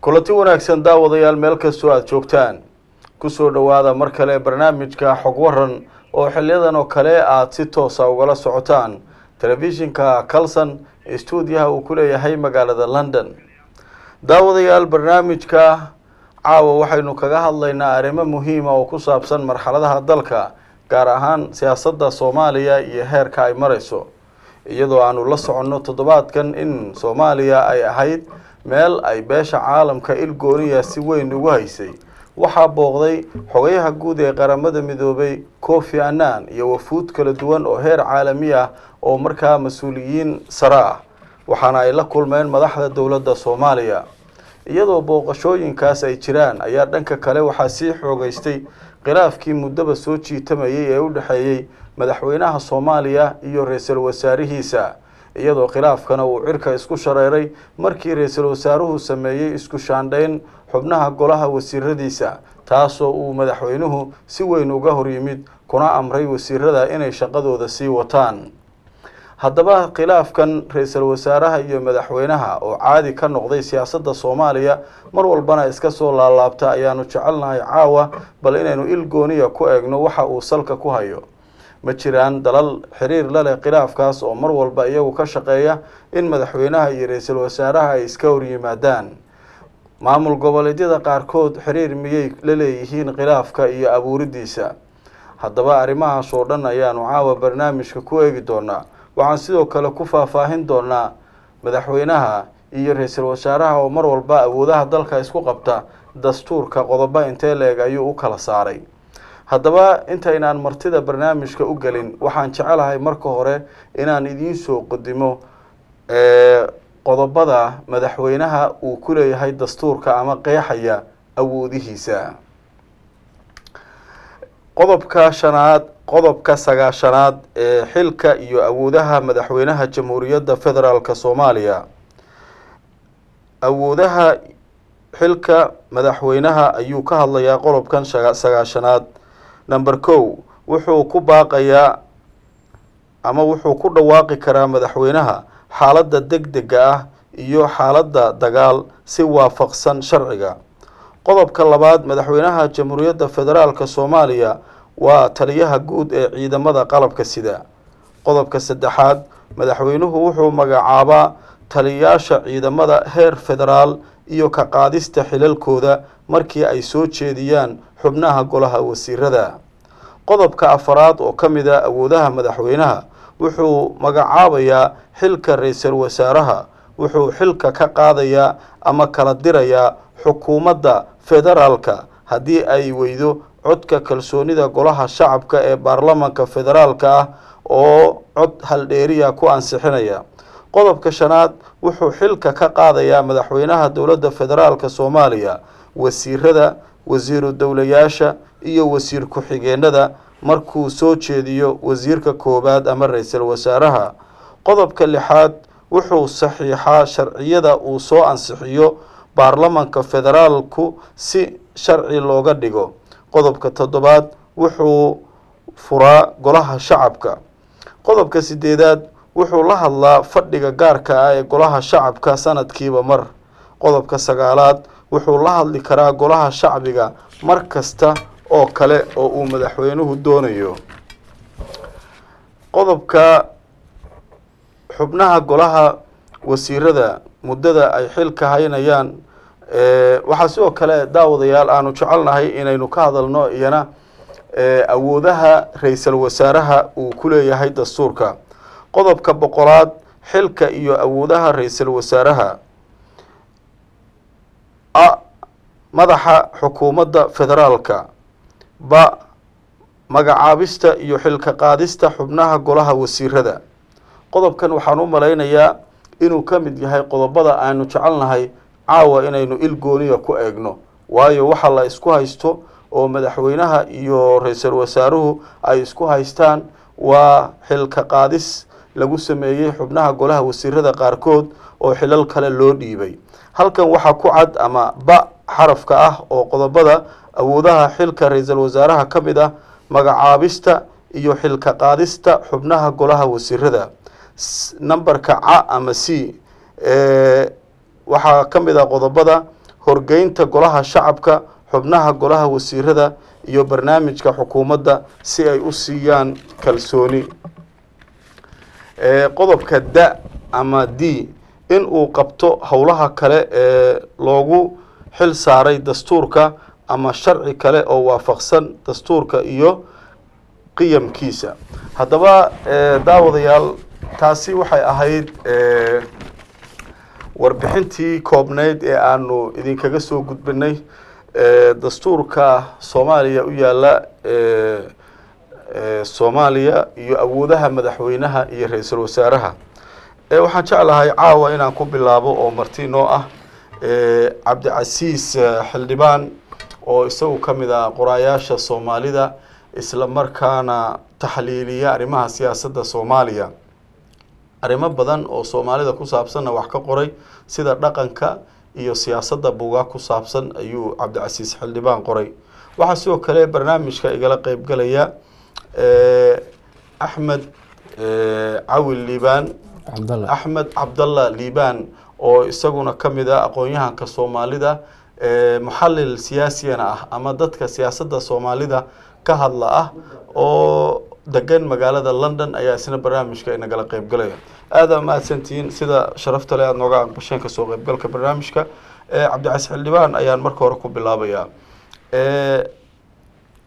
Kulanti wanaagsan daawadayaal, meel kastoo aada joogtaan, kusoo dhowaada mar kale barnaamijka Xog Waran oo xiliyadan oo kale aada si toosa ugala socotaan telefishinka Kalson, stuudiyaha uu ku leeyahay magaalada London. Daawadayaal, barnaamijka caawa waxaynu kaga hadlaynaa arrimo muhiima oo ku saabsan marxaladaha dalka, gaar ahaan siyaasadda Soomaaliya iyo heerka ay mareyso, iyadoo aanu la soconno toddobaadkan in Soomaaliya ay ahayd meel ay beesha caalamka il gooniya si weyn ugu haysay. Waxaa booqday xogayaha guud ee Qaramada Midoobay Kofi Annan iyo wafuud kala duwan oo heer caalami ah oo markaa mas-uuliyiin sare ah, waxaana ay la kulmeen madaxda dowladda Soomaaliya. Iyadoo booqashooyinkaas ay jiraan ayaa dhanka kale waxaa sii xoogeystay khilaafkii muddaba soo jiitamayay ee u dhexeeyey madaxweynaha Soomaaliya iyo ra-iisul wasaarihiisa, iyadoo khilaafkana uu cirka isku shareeray markii ra-iisul wasaaruhu sameeyey isku shaandhayn xubnaha golaha wasiiradiisa, taasoo uu madaxweynuhu si weyn uga hor yimid kuna amray wasiirada inay shaqadooda sii wataan. Haddaba khilaafkan ra-iisul wasaaraha iyo madaxweynaha oo caadi ka noqday siyaasadda Soomaaliya, mar walbana iska soo laalaabta, ayaanu jecelnahay caawa bal inaynu il gooniya ku eegno waxa uu salka ku hayo. Ma jiraan dalal xiriir la leh khilaafkaas oo mar walba iyagu ka shaqeeya in madaxweynaha iyo ra-iisul wasaaraha ay iska horyimaadaan? Maamul goboleedyada qaarkood xiriir miyay la leeyihiin khilaafka iyo abuuridiisa? Haddaba arrimahaas oo dhan ayaanu caawa barnaamijka ku eegi doonaa. Waxaan sidoo kale ku faahfaahin doonaa madaxweynaha iyo ra-iisul wasaaraha oo mar walba awoodaha dalka isku qabta, dastuurka qodobo intee leeg ayuu u kala saaray? Haddaba intaynaan martida barnaamijka u gelin, waxaan jecelahay marka hore inaan idiin soo qodimo qodobada madaxweynaha uu ku leeyahay dastuurka ama qeexaya awoodihiisa. Qodobka shanaad, qodobka 90aad ee xilka iyo awoodaha madaxweynaha Jamhuuriyadda Federaalka Soomaaliya. Awoodaha xilka madaxweynaha ayuu ka hadlayaa qodobkan 90aad. Number 1, wuxuu ku baaqayaa ama wuxuu ku dhawaaqi karaa madaxweynaha xaaladda deg dega ah iyo xaaladda dagaal si waafaqsan sharciga. Qodobka labaad, madaxweynaha Jamhuuriyadda Federaalka Soomaaliya waa taliyaha guud ee ciidamada qalabka sida. Qodobka saddexaad, madaxweynuhu wuxuu magacaabaa taliyayaasha ciidamada heer federaal iyo ka qaadista xilalkooda markii ay soo jeediyaan xubnaha golaha wasiirada. Qodobka afaraad oo ka mid a awoodaha madaxweynaha, wuxuu magacaabayaa xilka ra-iisul wasaaraha, wuxuu xilka ka qaadayaa ama kala dirayaa xukuumadda federaalka haddii ay weydo codka kalsoonida golaha shacabka ee baarlamanka federaalka ah oo cod haldheeriya ku ansixinaya. Qodobka shanaad, wuxuu xilka ka qaadayaa madaxweynaha dowladda federaalka Soomaaliya wasiirada, wasiiru dowlayaasha iyo wasiir ku-xigeenada markuu soo jeediyo wasiirka koowaad ama ra-iisul wasaaraha. Qodobka lixaad, wuxuu saxiixaa sharciyada uu soo ansixiyo baarlamanka federaalku si sharci looga dhigo. Qodobka toddobaad, wuxuu furaa golaha shacabka. Qodobka sideedaad, wuxuu la hadlaa fadhiga gaarka ah ee golaha shacabka sanadkiiba mar. Qodobka sagaalaad, wuxuu la hadli karaa golaha shacbiga mar kasta oo kale oo uu madaxweynuhu doonayo. Qodobka xubnaha golaha wasiirada muddada ay xilka haynayaan. Waxaa sidoo kale, daawadayaal, aanu jecelnahay inaynu ka hadalno iyana awoodaha ra-iisul wasaaraha uu ku leeyahay dastuurka. Qodobka 100aad, xilka iyo awoodaha ra-iisul wasaaraha. A, madaxa xukuumadda federaalka. Ba, magacaabista iyo xilka qaadista xubnaha golaha wasiirada. Qodobkan waxaan u malaynayaa inuu ka mid yahay qodobada aanu jecelnahay caawa inaynu il gooniya ku eegno, waayo waxa la isku haysto oo madaxweynaha iyo ra-iisul wasaaruhu ay isku haystaan waa xilka qaadis lagu sameeyey xubnaha golaha wasiirada qaarkood oo xilal kale loo dhiibay. Halkan waxaa ku cad ama ba xarafka ah oo qodobada awoodaha xilka ra-iisul wasaaraha ka mid ah magacaabista iyo xilka qaadista xubnaha golaha wasiirada. Numberka ca ama c, waxaa ka mid ah qodobada Horgeynta golaha shacabka, xubnaha golaha wasiirada iyo barnaamijka xukuumadda si ay u siiyaan kalsooni. Qodobka da ama d, in uu qabto howlaha kale ee loogu xil saaray dastuurka ama sharci kale oo waafaqsan dastuurka iyo qiyamkiisa. Haddaba daawadayaal, taasi waxay ahayd warbixintii koobnayd ee aanu idinkaga soo gudbinay dastuurka Soomaaliya u yaalla Soomaaliya iyo awoodaha madaxweynaha iyo ra-iisul wasaaraha. Waxaan jeclahay caawa inaan ku bilaabo oo marti noo ah Cabdicasiis Xildhibaan, oo isagu ka mid ah qoraayaasha Soomaalida, isla markaana taxliiliya arrimaha siyaasadda Soomaaliya, arrimo badan oo Soomaalida ku saabsanna wax ka qoray, sida dhaqanka iyo siyaasadda buugaag ku saabsan ayuu Cabdicasiis Xildhibaan qoray. Waxaa sidoo kale barnaamijka igala qeybgalaya Axmed Cawil Liibaan, Axmed Cabdalla Liibaan, oo isaguna ka mid ah aqoon-yahanka Soomaalida, muxalil siyaasiyana ah ama dadka siyaasadda Soomaalida ka hadla ah, oo degan magaalada London, ayaa isna barnaamijka inagala qeybgalaya. Aada mahadsantihiin sida sharafta le aada nooga aqbasheen kasoo qeybgalka barnaamijka. Cabdicasiis Xildhibaan ayaan marka hore ku bilaabayaa.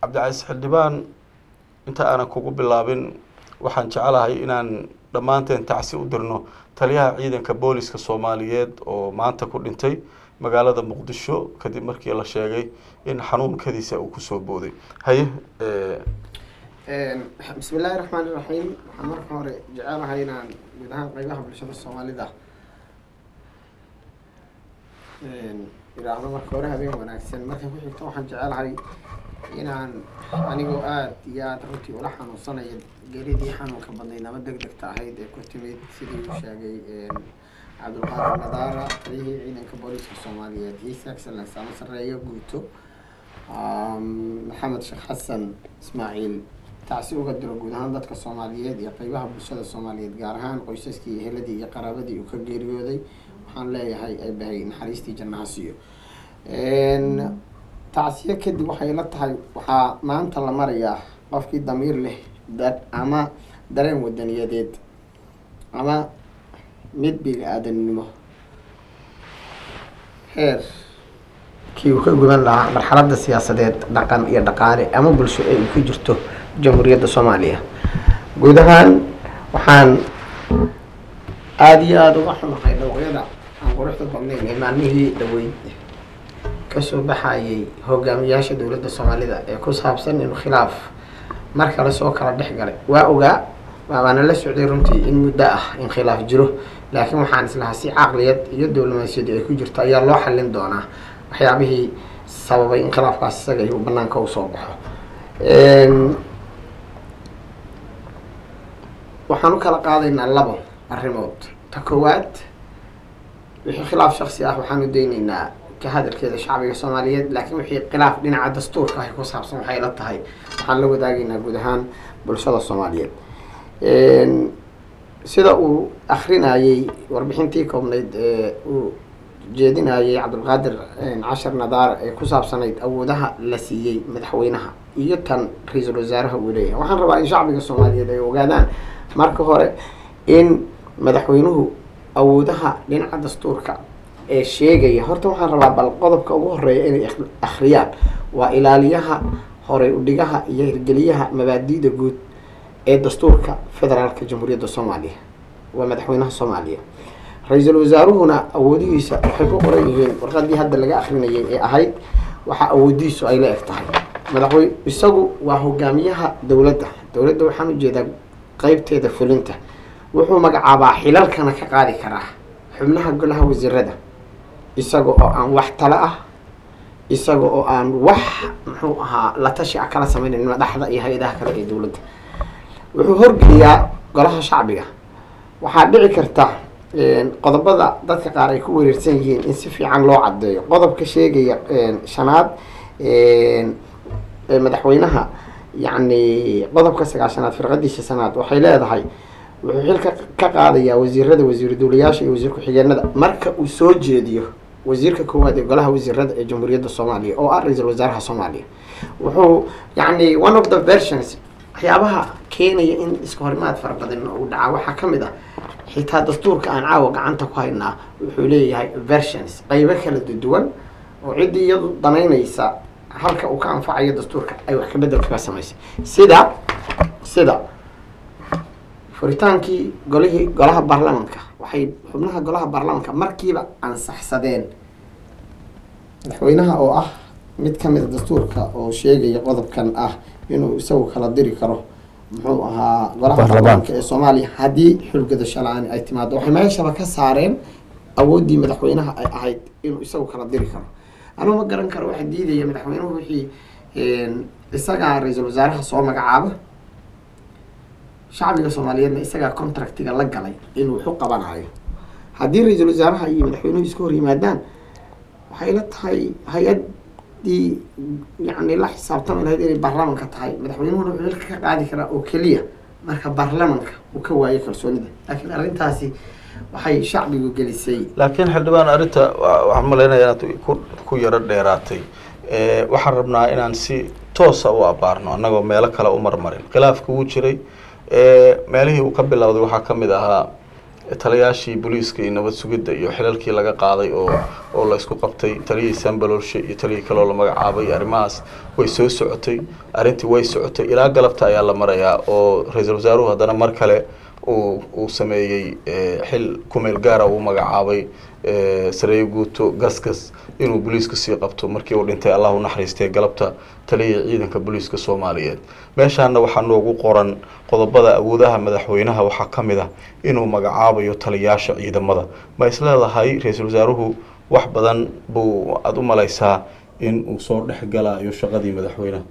Cabdicasiis Xildhibaan, inta aanan kugu bilaabin, waxaan jecelahay inaan dhammaanteen tacsi u dirno taliyaha ciidanka booliska Soomaaliyeed oo maanta ku dhintay magaalada Muqdisho, kadib markii la sheegay in xanuunkadiisa uu kusoo booday. Haye. Bismi illaahi raxmaan iraxiim. Waxaan marka hore jecelahay inaan guud ahaan qeybaha bulshada Soomaalida iraahdo marka hore habeen wanaagsan. Marka ku xigto, waxaan jecelahay inaan anigoo aada iyo aada runtii ula xanuunsanaya geeridii xanuunka badnayd ama deg degta ahayd ee ku timid, sidii uu sheegay Cabdulqaadir Nadaara, taliyihii ciidanka booliiska Soomaaliyeed, His Excellence ama sareeyo guuto Maxamed Sheekh Xasan Ismaaciil, tacsi uga diro guud ahaan dadka Soomaaliyeed iyo qeybaha bulshada Soomaaliyeed, gaar ahaan qoysaskii iyo heladii iyo qaraabadii uu ka geeriyooday. Waxaan leeyahay Eebahay naxariistii jannaha siiyo. Tacsiyo kadib, waxay la tahay waxaa maanta la marayaa qofkii damiir leh ama dareen wadaniyadeed ama mid bini-aadanimo heer kii uu ka gudan lahaa marxaladda siyaasadeed, dhaqan iyo dhaqaale ama bulsho ee ay ku jirto Jamhuuriyadda Soomaaliya guud ahaan. Waxaan aada iyo aada uga xumahay dhawqyada aan quruxda badnayn ee maalmihii dhaweyd kasoo baxayay hogaamiyaasha dowladda Soomaalida ee ku saabsan inuu khilaaf mar kale soo kala dhex galay. Waa ogaa, waana la socday runtii in muddo ah in khilaaf jiro, laakiin waxaan islahaa si caqliyad iyo diblomaasiyadu ay ku jirto ayaa loo xallin doonaa waxyaabihii sababay in khilaafkaas isaga uu banaanka usoo baxo. Waxaan u kala qaadaynaa labo arrimood. Ta koowaad, wixii khilaaf shaksi ah waxaan u daynaynaa ka hadalkeeda shacbiga Soomaaliyeed, laakiin wixii khilaaf dhinaca dastuurka ah ku saabsan, waxay la tahay waxaan la wadaagaynaa guud ahaan bulshada Soomaaliyeed. Sida uu akrinayey warbixintii koobnayd ee uu jeedinayay Cabdulqaadir Cashar Nadaar ee ku saabsanayd awoodaha la siiyey madaxweynaha iyo tan ra-iisul wasaaraha uu leeyahay, waxaan rabaa in shacbiga Soomaaliyeed ay ogaadaan marka hore in madaxweynuhu awoodaha dhinaca dastuurka ee sheegaya. Horta waxaan rabaa bal qodobka ugu horeeya inay akhriyaan: waa ilaaliyaha, horey udhigaha iyo hirgeliyaha mabaadi'da guud ee dastuurka federaalka Jamhuuriyadda Soomaaliya waa madaxweynaha Soomaaliya. Ra-iisul wasaaruhuna awoodihiisa waxay ku qoran yihiin warqadii hadda laga akrinayay ee ahayd waxa awoodihiisu ay la eg tahay. Madaxwey isagu waa hogaamiyaha dowladda. Dowladda waxaan ujeedaa qeybteeda fulinta. Wuxuu magacaabaa, xilalkana ka qaadi karaa xubnaha golaha wasiirada, isaga oo aan wax talo ah, isaga oo aan wax muxuu ahaa la tashi ah kala sameynayn madaxda iyo hay-adaha kale ee dowladda. Wuxuu horgeliyaa golaha shacbiga. Waxaa dhici karta qodobada dadka qaar ay ku wareersan yihiin in si fiican loo caddeeyo. Qodobka sheegaya shanaad madaxweynaha, yacni qodobka 90aad firqadiisa shanaad, waxay leedahay wuxuu xilka ka qaadayaa wasiirada, wasiiru dowlayaasha iyo wasiir ku-xigeenada marka uu soo jeediyo Wasiirka koowaad ee golaha wasiirada ee Jamhuuriyadda Soomaaliya oo ah ra-iisul wasaaraha Soomaaliya wuxuu, yacni, one of the versions, waxyaabaha keenaya in iska horimaad fara badan uu dhaca waxaa ka mid ah, xitaa dastuurka aan caawa gacanta ku haynaa wuxuu leeyahay versions, qaybo kala duwan oo ciddii iyadu danaynaysa halka uu ka anfacayo dastuurka ay wax ka bedel kaga samaysay, sida furitaankii golihii golaha baarlamanka. Waxay xubnaha golaha baarlamanka markiiba ansaxsadeen madaxweynaha oo ah mid ka mid a dastuurka oo sheegaya qodobkan ah inuu isagu kala diri karo, muxuu ahaa, golaha baarlamaanka ee Soomaaliya haddii xulgadasho la-aan ay timaado. Waxay meeshaba ka saareen awooddii madaxweynaha ay ahayd inuu isagu kala diri karo. Anugu ma garan karo waxa diidaya madaxweynuhu. Wixii isagaa ra-iisul wasaaraha soo magacaaba, shacbiga Soomaaliyeedna isagaa contractiga la galay inuu waxu qabanayo. Haddii ra-iisul wasaaraha iyo madaxweynuhu iska hor yimaadaan, waxay la tahay hay-addii, yacni, la xisaabtami lahayd inay baarlamanka tahay. Madaxweynuhuna wuxuu xilka ka qaadi karaa oo keliya marka baarlamanka uu ka waayo kalsoonida, laakiin arrintaasi waxay shacbigu gelisay. Laakiin xildhibaan, arrinta waxaan malaynaya inaad ku yaro dheeraatay. Waxaan rabnaa inaan si toosa u abaarno annagoo meelo kale u marmarin. Khilaafka wuu jiray, meelihii uu ka bilowday waxaa ka mid ahaa taliyaashii booliiska iyo nabad sugidda iyo xilalkii laga qaaday oo la isku qabtay, taliyihii Sambalolshe iyo taliyihii kaloo la magacaabay. Arrimahaas way soo socotay, arrintii way socotay ilaa galabta ayaa la marayaa oo ra-iisul wasaaruhu haddana mar kale uu sameeyey xil kumeel gaara uu magacaabay sareeye guuto Gasgas inuu booliiska sii qabto markii uu dhintay, Allah u naxariistay, galabta taliyihii ciidanka booliiska Soomaaliyeed. Meeshaana waxaa noogu qoran qodobada awoodaha madaxweynaha waxaa ka mid ah inuu magacaabayo taliyaasha ciidamada. Ma isleedahay ra-iisul wasaaruhu wax badan buu aada u malaysaa in uu soo dhex galayo shaqadii madaxweynaha?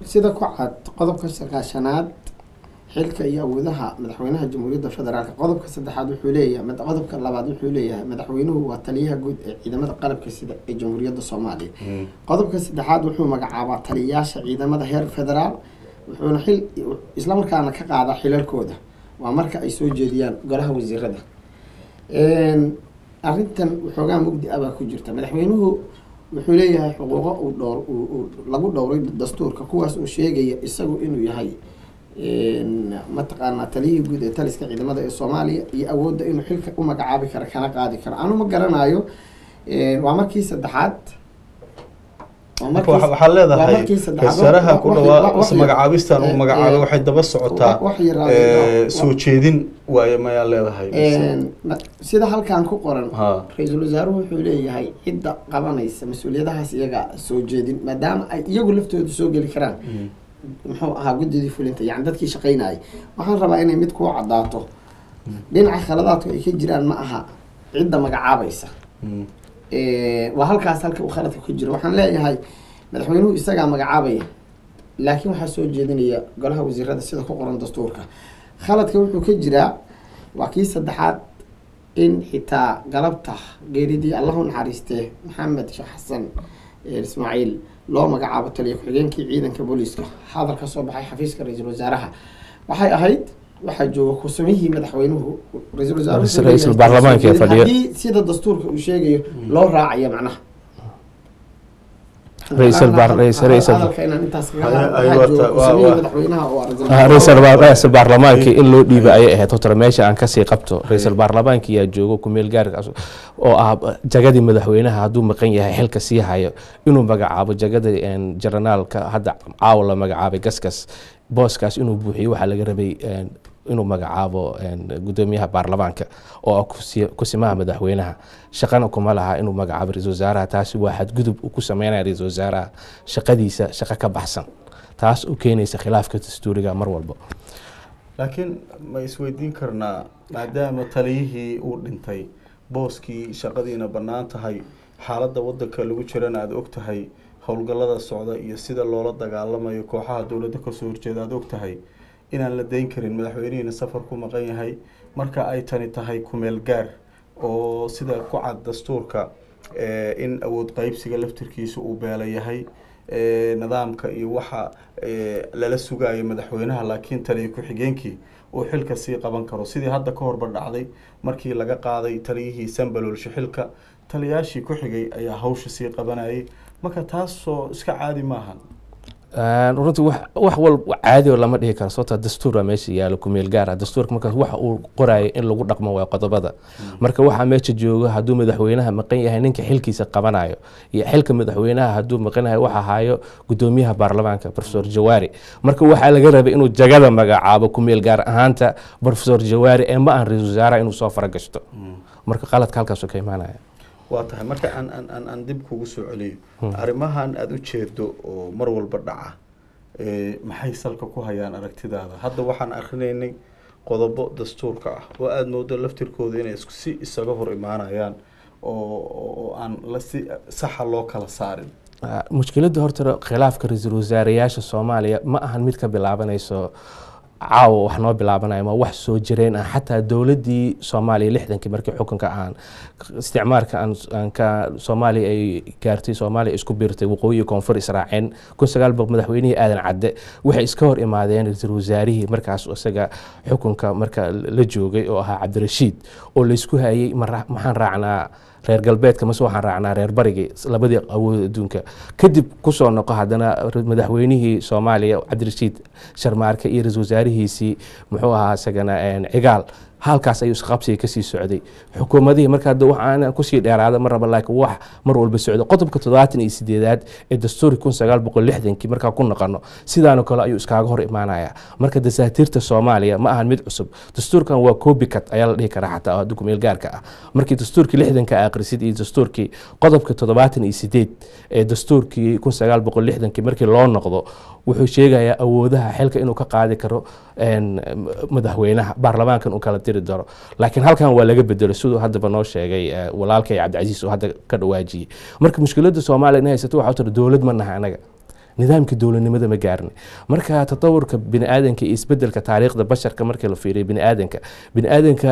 Sida ku cad qodobka 90aad xilka iyo awoodaha madaxweynaha Jamhuuriyadda Federaalka, qodobka saddexaad wuxuu leeyahay, qodobka labaad wuxuu leeyahay, madaxweynuhu waa taliyaha guud ee ciidamada qalabka sida ee Jamhuuriyadda Soomaaliya. Qodobka saddexaad wuxuu magacaabaa taliyayaasha ciidamada heer federaal, wuxuuna xil islamarkaana ka qaadaa xilalkooda waa marka ay soo jeediyaan golaha wasiirada. Arrintan waxoogaa mugdi ah baa ku jirta. Madaxweynuhu wuxuu leeyahay xuquuqo uu dhowr lagu dhowray dastuurka, kuwaas oo sheegaya isagu inuu yahay, mataqaanaa, taliyihii guud ee taliska ciidamada ee Soomaaliya iyo awoodda inuu xilka u magacaabi karo kana qaadi karo. Anu ma garanayo, waa markii saddexaad. Waxaad leedahay wasaaraha ku dhawaa magacaabistan uu magacaabay waxay daba socotaa soo jeedin waayo, mayaa leedahay? Sida halkan ku qoran, ra-iisul wasaaruhu wuxuu leeyahay cidda qabanaysa mas-uuliyadahaas iyaga soo jeedin, maadaama ay iyagu laftooda soo geli karaan, muxuu ahaa, guddidii fulinta, yani dadkii shaqaynayay. Waxaan rabaa inay mid kuu caddaato: dhinaca khaladaadku ay ka jiraan ma aha cidda magacaabaysa, waa halkaas halka uu khaladka ku jiro. Waxaan leeyahay madaxweynuhu isagaa magacaabaya, laakiin waxaa soo jeedinaya golaha wasiirada sida ku qoran dastuurka. Khaladka wuxuu ka jiraa waa kii saddexaad in xitaa galabta geeridii, Allahu naxariistee, Maxamed Sheekh Xasan Ismaaciil loo magacaabo taliya ku-xigeenkii ciidanka booliiska. Hadal ka soo baxay xafiiska ra-iisul wasaaraha waxay ahayd waxaa jooga kusamihii madaxweynuhu, ra-iisul wasaaruhu ra-iisul baarlamaanka ee fadhiya. Haddii sida dastuurka uu sheegayo loo raacayo macnaha Ra'iisul ra'iisul- hadalka inaan intaas kaga Ay, waxaa jooga waa- kusamihii madaxweynaha oo ra-iisul baarlamaankii in loo dhiiba ayay ahayd. Horta meesha aan kasii qabto, ra-iisul baarlamaankii yaa joogo kumeel gaarka oo ah jagadii madaxweynaha hadduu maqan yahay xilka sii hayo inuu magacaabo jagada jaranaalka hadda caawa la magacaabay Gaskas. Booskaas inuu buuxiyo waxaa laga rabay inuu magacaabo gudoomiyaha baarlamaanka oo ah kusimaha madaxweynaha. Shaqana kuma laha inuu magacaabo ra-iisul wasaaraha. Taasi waa xadgudub uu ku sameynaya ra-iisul wasaaraha, shaqadiisa shaqo ka baxsan, taas u keenaysa khilaafka dastuuriga mar walba. Laakiin ma isweydiin karnaa, maadaama taliyihii uu dhintay, booskii shaqadiina bannaan tahay, xaaladda waddanka lagu jirana aada og tahay, howlgallada socda iyo sida loola dagaalamayo kooxaha dowladda kasoo horjeeda aada og tahay, inaan la dayn karin, madaxweynihiina safar ku maqan yahay, marka ay tani tahay kumeel gaar oo sida ku cad dastuurka in awood qaybsiga laftirkiisa uu beela yahay, nidaamka iyo waxa lala sugayo madaxweynaha, laakiin taliya ku-xigeenkii uu xilka sii qaban karo, sidii hadda ka horba dhacday markii laga qaaday taliyihii Sambaloolshe xilka, taliyaashii ku xigay ayaa hawsha sii qabanayay. Marka taasoo iska caadi maahan. Runtii wax walba caadi oo lama dhihi karo, sababtaa dastuur baa meesha yaalo kumeel gaar ah. Dastuurka markaas waxa uu qorayo in lagu dhaqmo waa qodobada. Marka waxaa meesha jooga, hadduu madaxweynaha maqan yahay, ninka xilkiisa qabanayo iyo xilka madaxweynaha hadduu maqan yahay waxa hayo gudoomiyaha baarlamaanka, Professor Jawaari. Marka waxaa laga rabay inuu jagada magacaabo kumeel gaar ahaanta Professor Jawaari ee ma ahan ra-iisul wasaaraha inuu soo faragashto. Marka qaladka halkaasuu ka imaanaya. Waa tahay. Marka aan dib kugu soo celiyo arrimahan aada u jeedo oo mar walba dhaca, maxay salka ku hayaan aragtidaada? Hadda waxaan akrinaynay qodobo dastuurka ah oo aada moodo laftirkooda inay isku si isaga hor imaanayaan oo aan la si saxa loo kala saarin. Mushkiladda horta khilaafka ra-iisul wasaareyaasha Soomaaliya ma ahan mid ka bilaabanayso caawa, wax noo bilaabanaya ma wax soo jireen ah. Xataa dowladdii Soomaaliya 60-kii markii xukunka aan isticmaarka aan ka Soomaaliya ay gaartay, Soomaaliya isku biirtay, waqooyi koonfur israaceen 1900, madaxweynihii Aadan Cadde waxay iska hor imaadeen ra-iisul wasaarihii markaas isaga xukunka marka la joogay oo ahaa Cabdirashiid, oo laysku hayay maxaan raacnaa reer galbeedka mase waxaan raacnaa reer barigii, labadii awood adduunka. Kadib kusoo noqo haddana madaxweynihii Soomaaliya Cabdirashiid Sharmaarke iyo ra-iisul wasaarihiisii muxuu ahaa isagana Cigaal, halkaas ayuu isqabsiga kasii socday xukuumadihii. Marka hadda wax aan kusii dheeraada ma raba, laakiin wax mar walba socdo. Qodobka 78aad ee dastuurkii 1960-kii markaa ku noqono, sidaanoo kale ayuu iskaaga hor imaanaya. Marka dasaatiirta Soomaaliya ma ahan mid cusub. Dastuurkan waa copycat ayaa la dhihi karaa xataa oo hadda kumeel gaarka ah. Markii dastuurkii 60-ka akhrisid iyo dastuurkii qodobka 78 ee dastuurkii 1960-kii markii loo noqdo, wuxuu sheegayaa awoodaha xilka inuu ka qaadi karo madaxweynaha, baarlamaankan uu kala diri daro. Laakiin halkan waa laga bedelo, siduu haddaba noo sheegay walaalkay Cabdicasiis oo hadda ka dhawaajiyey. Marka mushkiladda Soomaaliya in haysato waxaa tiri dowlad ma naha anaga, nidaamka dowladnimada ma gaarni. Marka tatawurka biniaadanka iyo isbedelka taariikhda basharka markii la fiiriyo biniaadanka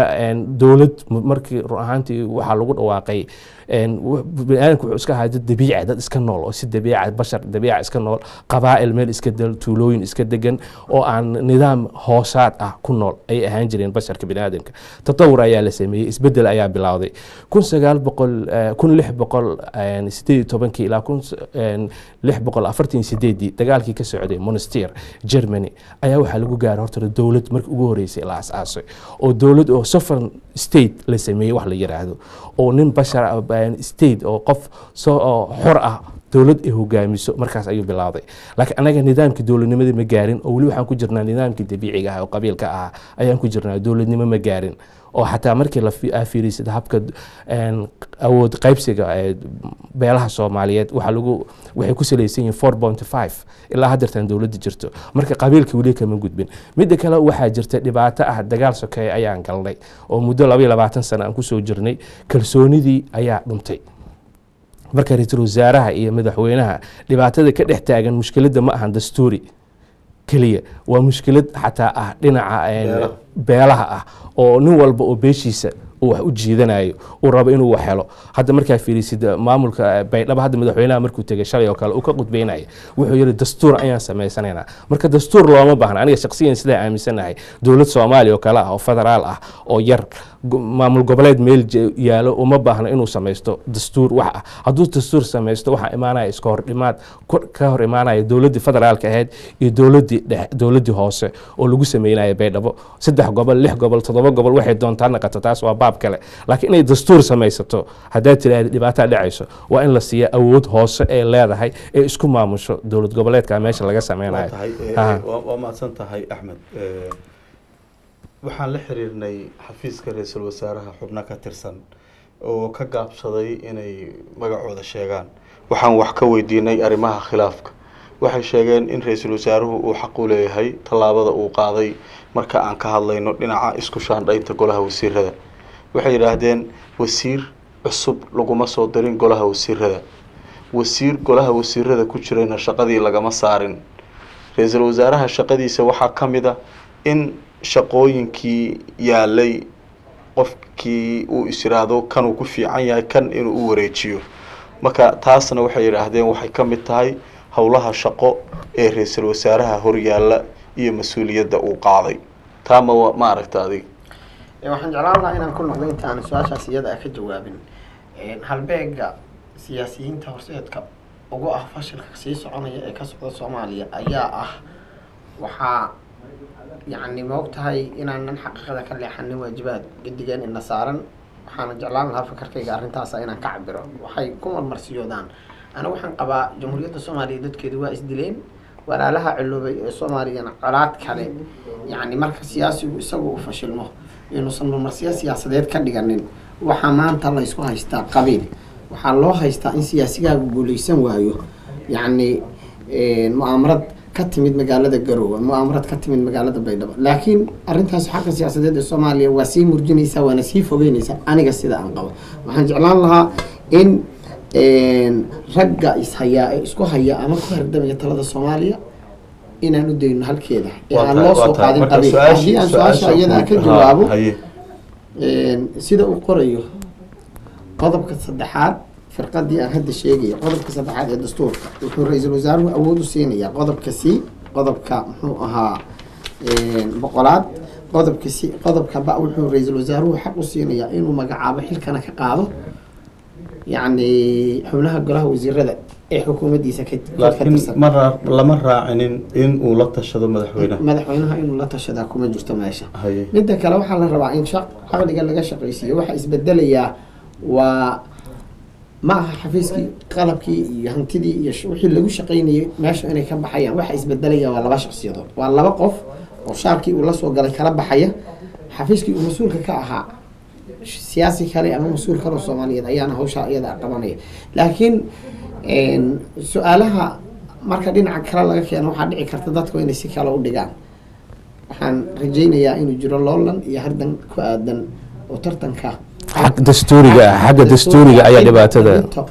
dowlad markii run ahaantii waxaa lagu dhawaaqay, biniaadanka wuxuu iska ahaa dad dabiici, dad iska nool oo si dabiica bashar dabiica iska nool, qabaa'il meel iska del, tuulooyin iska degan oo aan nidaam hoosaad ah ku nool ay ahaan jireen basharka biniaadanka. Tatawur ayaa la sameeyey, isbedel ayaa bilowday 1900, 1618-kii ilaa 1648-dii dagaalkii ka socday Monastir, Germany, ayaa waxaa lagu gaaray horta dowlad markii ugu horeysay la asaasay oo dowlad oo sovereign state la sameeyey wax la yiraahdo, oo nin bashar state oo qof soo oo xor ah dowlad ay hogaamiso markaas ayuu bilowday. Laakiin anaga nidaamkii dowladnimada ma gaarin oo weli waxaan ku jirnaa nidaamkii dabiiciga ah oo qabiilka ah ayaan ku jirnaa, dowladnimo ma gaarin. Oo xataa markii la fiirisid habka awood qaybsiga ee beelaha Soomaaliyeed, waxaa lagu waxay ku salaysan yihiin 4.5 ilaa haddeertan dowladda jirto. Marka qabiilka weli kama gudbin. Midda kale waxaa jirta dhibaato ah, dagaal sokeeye ayaan galnay oo muddo 22 sano aan kusoo jirnay, kalsoonidii ayaa dhuntay. Marka ra-iisul wasaaraha iyo madaxweynaha dhibaatada ka dhex taagan mushkiladda ma ahan dastuuri keliya, waa mushkilad xataa ah dhinaca beelaha ah oo nin walba oo beeshiisa uu wax u jiidanayo, uu rabo inuu wax helo. Hadda markaa fiirisid maamulka Baydhabo, hadda madaxweynaha markuu tegay shalay oo kale uu ka qudbeynaya, wuxuu yihi dastuur ayaan samaysanaynaa. Marka dastuur looma baahna. Aniga shaqsiyan sidaa aaminsanahay, dowlad Soomaaliya oo kale ah oo federaal ah oo yar, maamul goboleed meel yaalo uma baahna inuu samaysto dastuur wax ah. Hadduu dastuur samaysto waxaa imaanaya iska hordhimaad ka hor imaanaya dowladdii federaalka ahayd iyo dowladdii dhex, dowladdii hoose oo lagu sameynaya Baydhabo, 3 gobol, 6 gobol, 7 gobol, waxay doontaa naqato, taas waa baab kale. Laakiin inay dastuur samaysato haddaad tiraahda dhibaataa dhacayso. Waa in la siiya awood hoose ee leedahay ee isku maamusho dowlad goboleedka meesha laga sameynayo. Waa mahadsan tahay Axmed. Waxaan la xiriirnay xafiiska ra-iisul wasaaraha xubno ka tirsan oo ka gaabsaday inay magacooda sheegaan. Waxaan wax ka weydiinay arrimaha khilaafka. Waxay sheegeen in ra-iisul wasaaruhu uu xaq u leeyahay tallaabada uu qaaday marka aan ka hadlayno dhinaca isku shaandhaynta golaha wasiirada. Waxay yidhaahdeen wasiir cusub laguma soo dirin golaha wasiirada, wasiir golaha wasiirada ku jirayna shaqadii lagama saarin. Ra-iisul wasaaraha shaqadiisa waxaa ka mid a in shaqooyinkii yaalay qofkii uu is yiraahdo kanuu ku fiican yahay kan inuu u wareejiyo. Marka taasna waxay yidhaahdeen waxay ka mid tahay howlaha shaqo ee ra-iisul wasaaraha horyaalla iyo mas-uuliyadda uu qaaday. Taa ma aragta adiga? Waxaan jeclaan lahaa inaan ku noqdo inta aan su-aashaas iyada ah ka jawaabin halbeega siyaasiyiinta horseedka ugu ah fashilka sii soconaya ee ka socda Soomaaliya ayaa ah, waxaa yacni ma og tahay inaanan xaqiiqada ka leexanin waajibaad gedigan ina saaran. Waxaana jeclaan lahaa fakarkayga arrintaasa inaan ka cabiro. Waxay ku marmarsiyoodaan, anigu waxaan qabaa Jamhuuriyadda Soomaaliya dadkeedu waa isdileen, walaalaha ciloobay ee Soomaaliyana colaad kale. Yacni marka siyaasigu isagu u fashilmo, inuusan marmarsiyo siyaasadeed ka dhiganin. Waxaa maanta la isku haystaa qabiil, waxaa loo haystaa in siyaasigaagu guuleysan waayo, yacni mu'aamarad ka timid magaalada Garowe, mu'aamarad ka timid magaalada Baydhabo. Laakiin arrintaas xagga siyaasadeed ee Soomaaliya waa sii murjinaysaa, waana sii fogeynaysaa. Aniga sida aan qabo, waxaan jeclaan lahaa in ragga ishayaa ee isku haya ama ku hardamaya talada Soomaaliya inaan u dayno halkeeda ee aan loo soo qaadin qabiil. Haddii aan su-aasha iyada ka jawaabo, sida uu qorayo qodobka saddexaad, firqadii aan hadda sheegaya, qodobka saddexaad ee dastuurka wuxuu ra-iisul wasaaruhu awood u siinayaa qodobka c, qodobka muxuu ahaa 100aad, qodobka c, qodobka ba, wuxuu ra-iisul wasaaruhu xaq u siinayaa inuu magacaabo xilkana ka qaado, yacni xubnaha golaha wasiirada ee xukuumaddiisa ka Laakiin tirsan. Ma lama raacinin in uu la tashado madaxweynaha. Madaxweynaha inuu la tashadaa kuma jirto meesha. Haye. Midda kale, waxaa la rabaa in caqliga laga shaqaysiiyo. Waxa isbedelayaa waa ma aha xafiiskii, qalabkii iyo hantidii iyo wixii lagu shaqaynayay meesha inay ka baxayaan. Waxa isbedelaya waa laba shakhsiyadood, waa laba qof oo shaarkii uu la soo galay kala baxaya xafiiskii uu mas-uulka ka ahaa. Siyaasi kale ama mas-uul kale oo Soomaaliyeed ayaana hawshaa iyada qabanaya. Laakiin su-aalaha marka dhinaca kale laga keeno, waxaa dhici karta dadku inay si kale u dhigaan. Waxaan rajaynayaa inuu jiro loolan iyo hardan ku aadan oo tartanka xag dastuuriga ah, xagga dastuuriga ayaa dhibaatada arrinta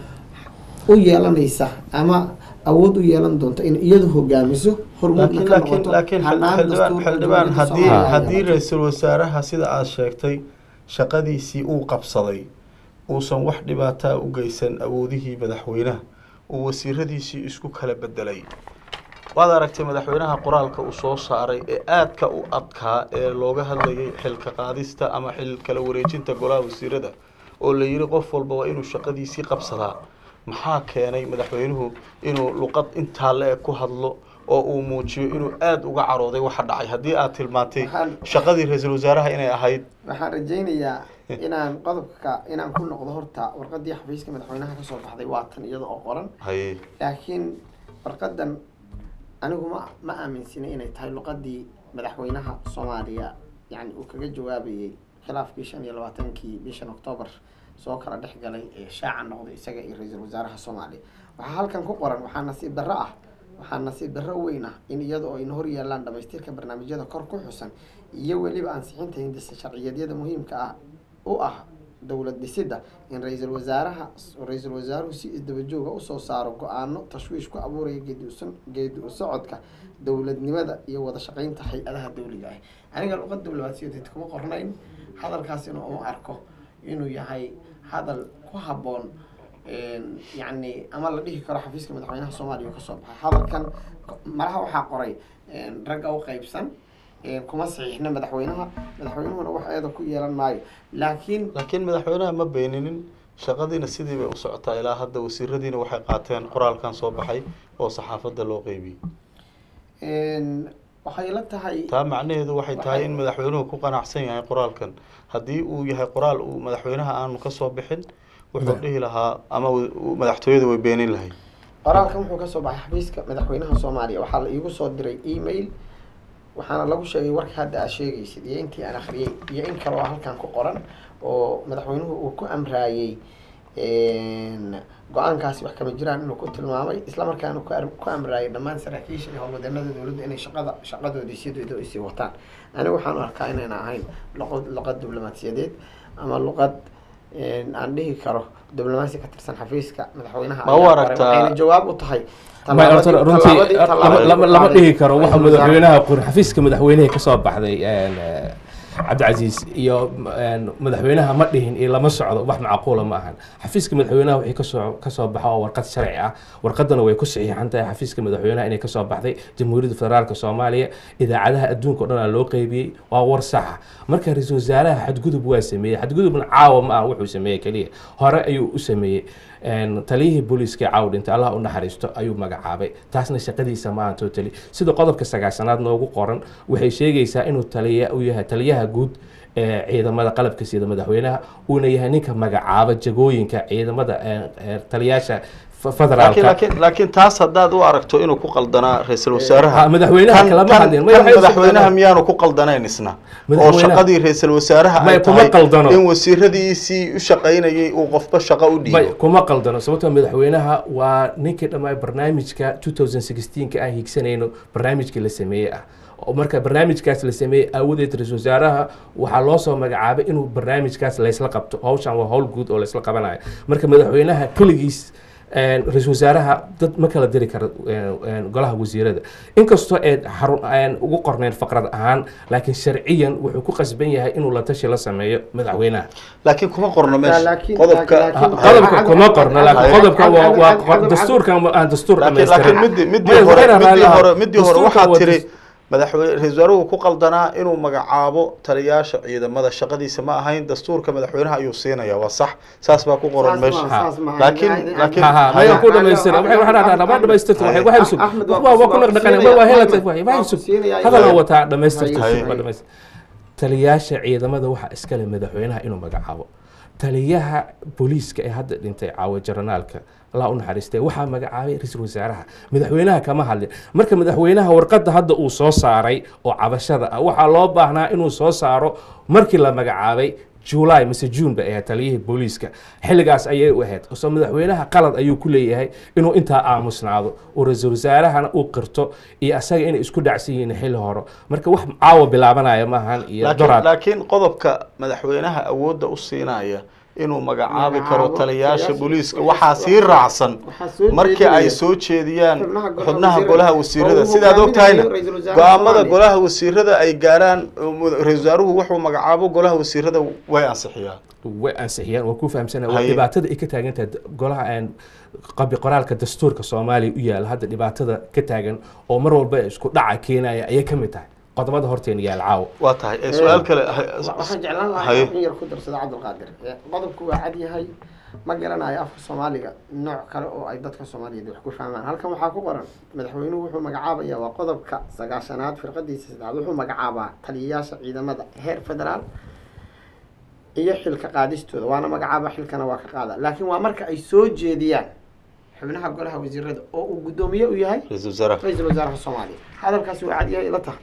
u yeelanaysa ama awood u yeelan doonta in iyadu hogaamiso, hormuudna laakiin ka laakiin noqoto laakiin hanaan xildhibaan dastuurka xildhibaan dowladda haddii Soomaaliya haddii yeelato. ra-iisul wasaaraha sida aada sheegtay shaqadiisii uu qabsaday, uusan wax dhibaataa u geysan awoodihii madaxweynaha, uu wasiiradiisii isku kala bedelay, waad aragtay madaxweynaha qoraalka uu soo saaray ee aadka u adkaa ee looga hadlayay xilka qaadista ama xil kala wareejinta golaha wasiirada, oo la yidhi qof walba waa inuu shaqadiisii qabsadaa. Maxaa keenay madaxweynuhu inuu luqad intaa le-eg ku hadlo oo uu muujiyo inuu aada uga carooday waxa dhacay, haddii aad tilmaantay shaqadii ra-iisul wasaaraha inay ahayd? Waxaan rajaynayaa inaan qodobka inaan ku noqdo. Horta warqadii xafiiska madaxweynaha kasoo baxday waa tan iyada oo qoran. Haye. Laakiin warqadan anigu ma aaminsina inay tahay luqadii madaxweynaha Soomaaliya, yani uu kaga jawaabayay khilaafkii 25-kii bishan Octoobar soo kala dhex galay ee shaaca noqday isaga iyo ra-iisul wasaaraha Soomaaliya. Waxaa halkan ku qoran, waxaa nasiib darro ah, waxaa nasiib darro weyn ah in iyada oo ayna hor yaalaan dhamaystirka barnaamijyada kor ku xusan iyo weliba ansixinta hindisa sharciyeedyada muhiimka ah u ah dowlad dhisidda, in ra-iisul wasaaraha, ra-iisul wasaaruhu si isdaba jooga usoo saaro go-aano tashwiish ku abuuraya geedi u socodka dowladnimada iyo wada shaqeynta hay-adaha dowliga ah. Aniga luqad diblomaasiyadeed kuma qornayn hadalkaasina, uma arko inuu yahay hadal ku habboon, yacni ama la dhihi karo xafiiska madaxweynaha Soomaaliya uu kasoo baxay hadalkan. Malaha waxaa qoray ragga u qaybsan, kuma saxiixna madaxweynaha, madaxweynuhuna wax eeda ku yeelan maayo, laakiin Laakiin madaxweynaha ma beeninin, shaqadiina sidii bay u socotaa ilaa hadda, wasiiradiina waxay qaateen qoraalkan soo baxay oo saxaafadda loo qeybiyey. Waxay la tahay Taa macnaheedu waxay tahay in madaxweynuhu ku qanacsan yahay qoraalkan. Haddii uu yahay qoraal uu madaxweynaha aanu ka soo bixin, wuxuu dhihi lahaa ama madaxtooyada way beenin lahayd. Qoraalkan wuxuu kasoo baxay xafiiska madaxweynaha Soomaaliya. Waxaa la iigu soo diray email, waxaana lagu sheegay warka hadda aad sheegaysid iyo intii aan akhriyey iyo in kale oo halkan ku qoran oo madaxweynuhu uu ku amraayey go-aankaasi wax kama jiraan inuu ku tilmaamay, isla markaana ku amraayay dhammaan saraakiisha iyo howlwadeenada dowladda inay shaqadoodii sidooda isii wataan. Anigu waxaan u arkaa inayna ahayn luqad diblomaasiyadeed ama luqad aan dhihi karo diblomaasi ka tirsan xafiiska madaxweynaha Ma u ayaa qoray. aragtaa- Waxayna jawaab u tahay Ma horta runtii tallaabadii lama uu dhihi qaaday karo waxa ra'iisul wasaare. Madaxweynaha qor xafiiska madaxweynaha ka soo baxday. Cabdicasiis iyo madaxweynaha ma dhihin iyo lama socdo, wax macquula ma ahan. Xafiiska madaxweynaha wixii kasoo baxa oo warqad sharci ah, warqadana way ku saxiixan tahay xafiiska madaxweynaha inay kasoo baxday Jamhuuriyadda Federaalka Soomaaliya. Idaacadaha adduunka o dhan aa loo qeybiyey, waa war saxa. Marka ra-iisul wasaaraha xadgudub waa sameeyey, xadgudubna caawa ma ah wuxuu sameeyey keliya, hore ayuu u sameeyey. Taliyihii booliiska caaw dhintay, Allah u naxariisto, ayuu magacaabay. Taasna shaqadiisa ma ahan totally. Sida qodobka 9aad noogu qoran, waxay sheegaysaa inuu taliya u yahay taliyaha guud ee ciidamada qalabka sida madaxweynaha, uuna yahay ninka magacaaba jagooyinka ciidamada taliyaasha federaalka. Laakiin taas haddaad u aragto inuu ku qaldanaa ra-iisul wasaaraha, madaxweynaha kalama hadlin. Madaxweynaha miyaanu ku qaldanayn isna oo shaqadii ra-iisul wasaaraha ay kuma tahay qaldano in wasiiradiisii u shaqaynayay uu qofba shaqo u dhiibo? Kuma qaldano, sababtoo madaxweynaha waa ninkii dhammaay barnaamijka 2016ka aan higsanayno, barnaamijkii la sameeyey ah. Marka barnaamijkaas la sameeyey aawadeed, ra-iisul wasaaraha waxaa loo soo magacaabay inuu barnaamijkaas laysla qabto. Hawshan waa hawl guud oo laysla qabanayo. Marka madaxweynaha keligiis ra-iisul wasaaraha dad ma kala diri karo golaha wasiirada, inkastoo ee xarun aan ugu qornayn faqrad ahaan, laakiin sharciyan wuxuu ku qasban yahay inuu la tashi la sameeyo madaxweynaha. Laakiin kuma qorno meesha qodobka. Qodobka kuma qorno, laakiin qodobka waa dastuurkan aan dastuur dhammaystirin. Laakiin midii hore waxaa tiri madaxweyne ra-isul wasaaruhu ku qaldanaa inuu magacaabo taliyaasha ciidamada, shaqadiisa ma ahayn, dastuurka madaxweynaha ayuu siinaya. Waa sax, saas baa ku qoran meesha, laakiin maya ku dhamaystira, waxay waxaa ma dhamaystirta, waxay sug waa ku dhaqdhaqan waa helata, waxay sug hadal wataa dhamaystirta. Taliyaasha ciidamada waxaa iskale madaxweynaha inuu magacaabo. Taliyaha booliiska ee hadda dhintay caawa jaranaalka, Allah u naxariistay, waxaa magacaabay ra-iisul wasaaraha, madaxweynaha kama hadlin. Marka madaxweynaha warqadda hadda uu soo saaray oo cabashada ah waxaa loo baahnaa inuu soo saaro markii la magacaabay July mise June bay ahayd taliyihii booliiska, xilligaas ayay u ahayd. Soo madaxweynaha qalad ayuu ku leeyahay inuu intaa aamusnaado oo ra-iisul wasaarahana uu qirto iyo asaga inay isku dhacsan yihiin xilli hore. Marka wax caawa bilaabanaya maahan iyo doraad. Laakiin qodobka madaxweynaha awoodda u siinaya inuu magacaabi karo taliyaasha booliiska waxaa sii raacsan markii ay soo jeediyaan xubnaha golaha wasiirada. Sidaad og tahayna, go-aamada golaha wasiirada ay gaaraan, ra-isul wasaaruhu wuxuu magacaabo golaha wasiirada way ansixiyaan. Way ansixiyaan, waa ku fahamsana. Waa dhibaatada ay ka taagan tahay golaha aan qabi qoraalka dastuurka Soomaaliya u yaala hadda, dhibaatada ka taagan oo mar walba isku dhaca keenaya ayay ka mid tahay qodobada horteena yaal caawo. Waa tahay. Su-aal kale. Waxaan jeclaan lahaa in yar ku darsado Cabdulqaadir. Qodobku waa cad yahay, ma garanayo afka Soomaaliga nooc kale oo ay dadka Soomaaliyeed wax ku fahmaan. Halkan waxaa ku qoran madaxweynuhu wuxuu magacaabaya, waa qodobka 9aad firqadiisa saddexaad, wuxuu magacaabaa taliyayaasha ciidamada heer federaal iyo xilka qaadistooda, waana magacaaba, xilkana waa ka qaada, laakiin waa marka ay soo jeediyaan xubnaha golaha wasiirada oo uu guddoomiye u yahay ra-iisul wasaaraha Soomaaliya. Hadalkaasi waa cad yahay ila tahay.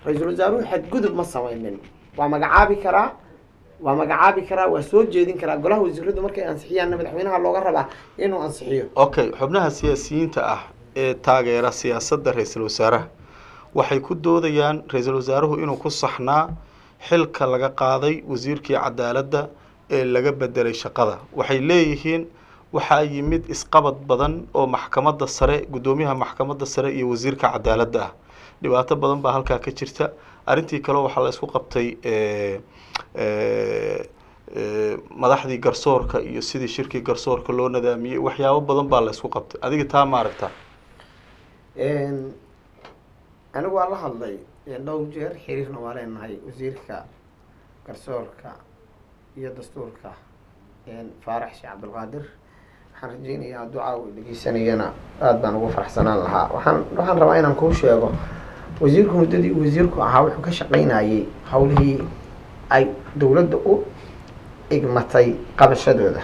Ra-iisul wasaaruhu xadgudub ma samaynin, waa magacaabi karaa, waa magacaabi karaa, waa soo jeedin karaa. Golaha wasiiradu markay ansixiyaanna madaxweynaha looga rabaa inuu ansixiyo. Okay, xubnaha siyaasiyiinta ah ee taageera siyaasadda ra-iisul wasaaraha waxay ku doodayaan ra-iisul wasaaruhu inuu ku saxnaa xilka laga qaaday wasiirkii cadaaladda ee laga bedelay shaqada. Waxay leeyihiin waxaa yimid isqabad badan oo maxkamadda sare, guddoomiyaha maxkamadda sare iyo wasiirka cadaaladda ah, dhibaato badan baa halkaa ka jirta. Arrintii kale waxaa la isku qabtay madaxdii garsoorka iyo sidii shirkii garsoorka loo nadaamiyey, waxyaabo badan baa la isku qabtay. Adiga taa ma aragtaa? Anigu waa la hadlay dhowr jeer, xiriirna waa leenahay wasiirka garsoorka iyo dastuurka Faarax Sheekh Cabdulqaadir. Waxaan rajeynayaa ducaa uu dhegeysanayana aada baan ugu faraxsanaan lahaa. Waxaan rabaa inaan kuu sheego, wasiirku muddadii uu wasiirku ahaa wuxuu ka shaqaynayay hawlihii ay dowladda u igmatay qabashadooda.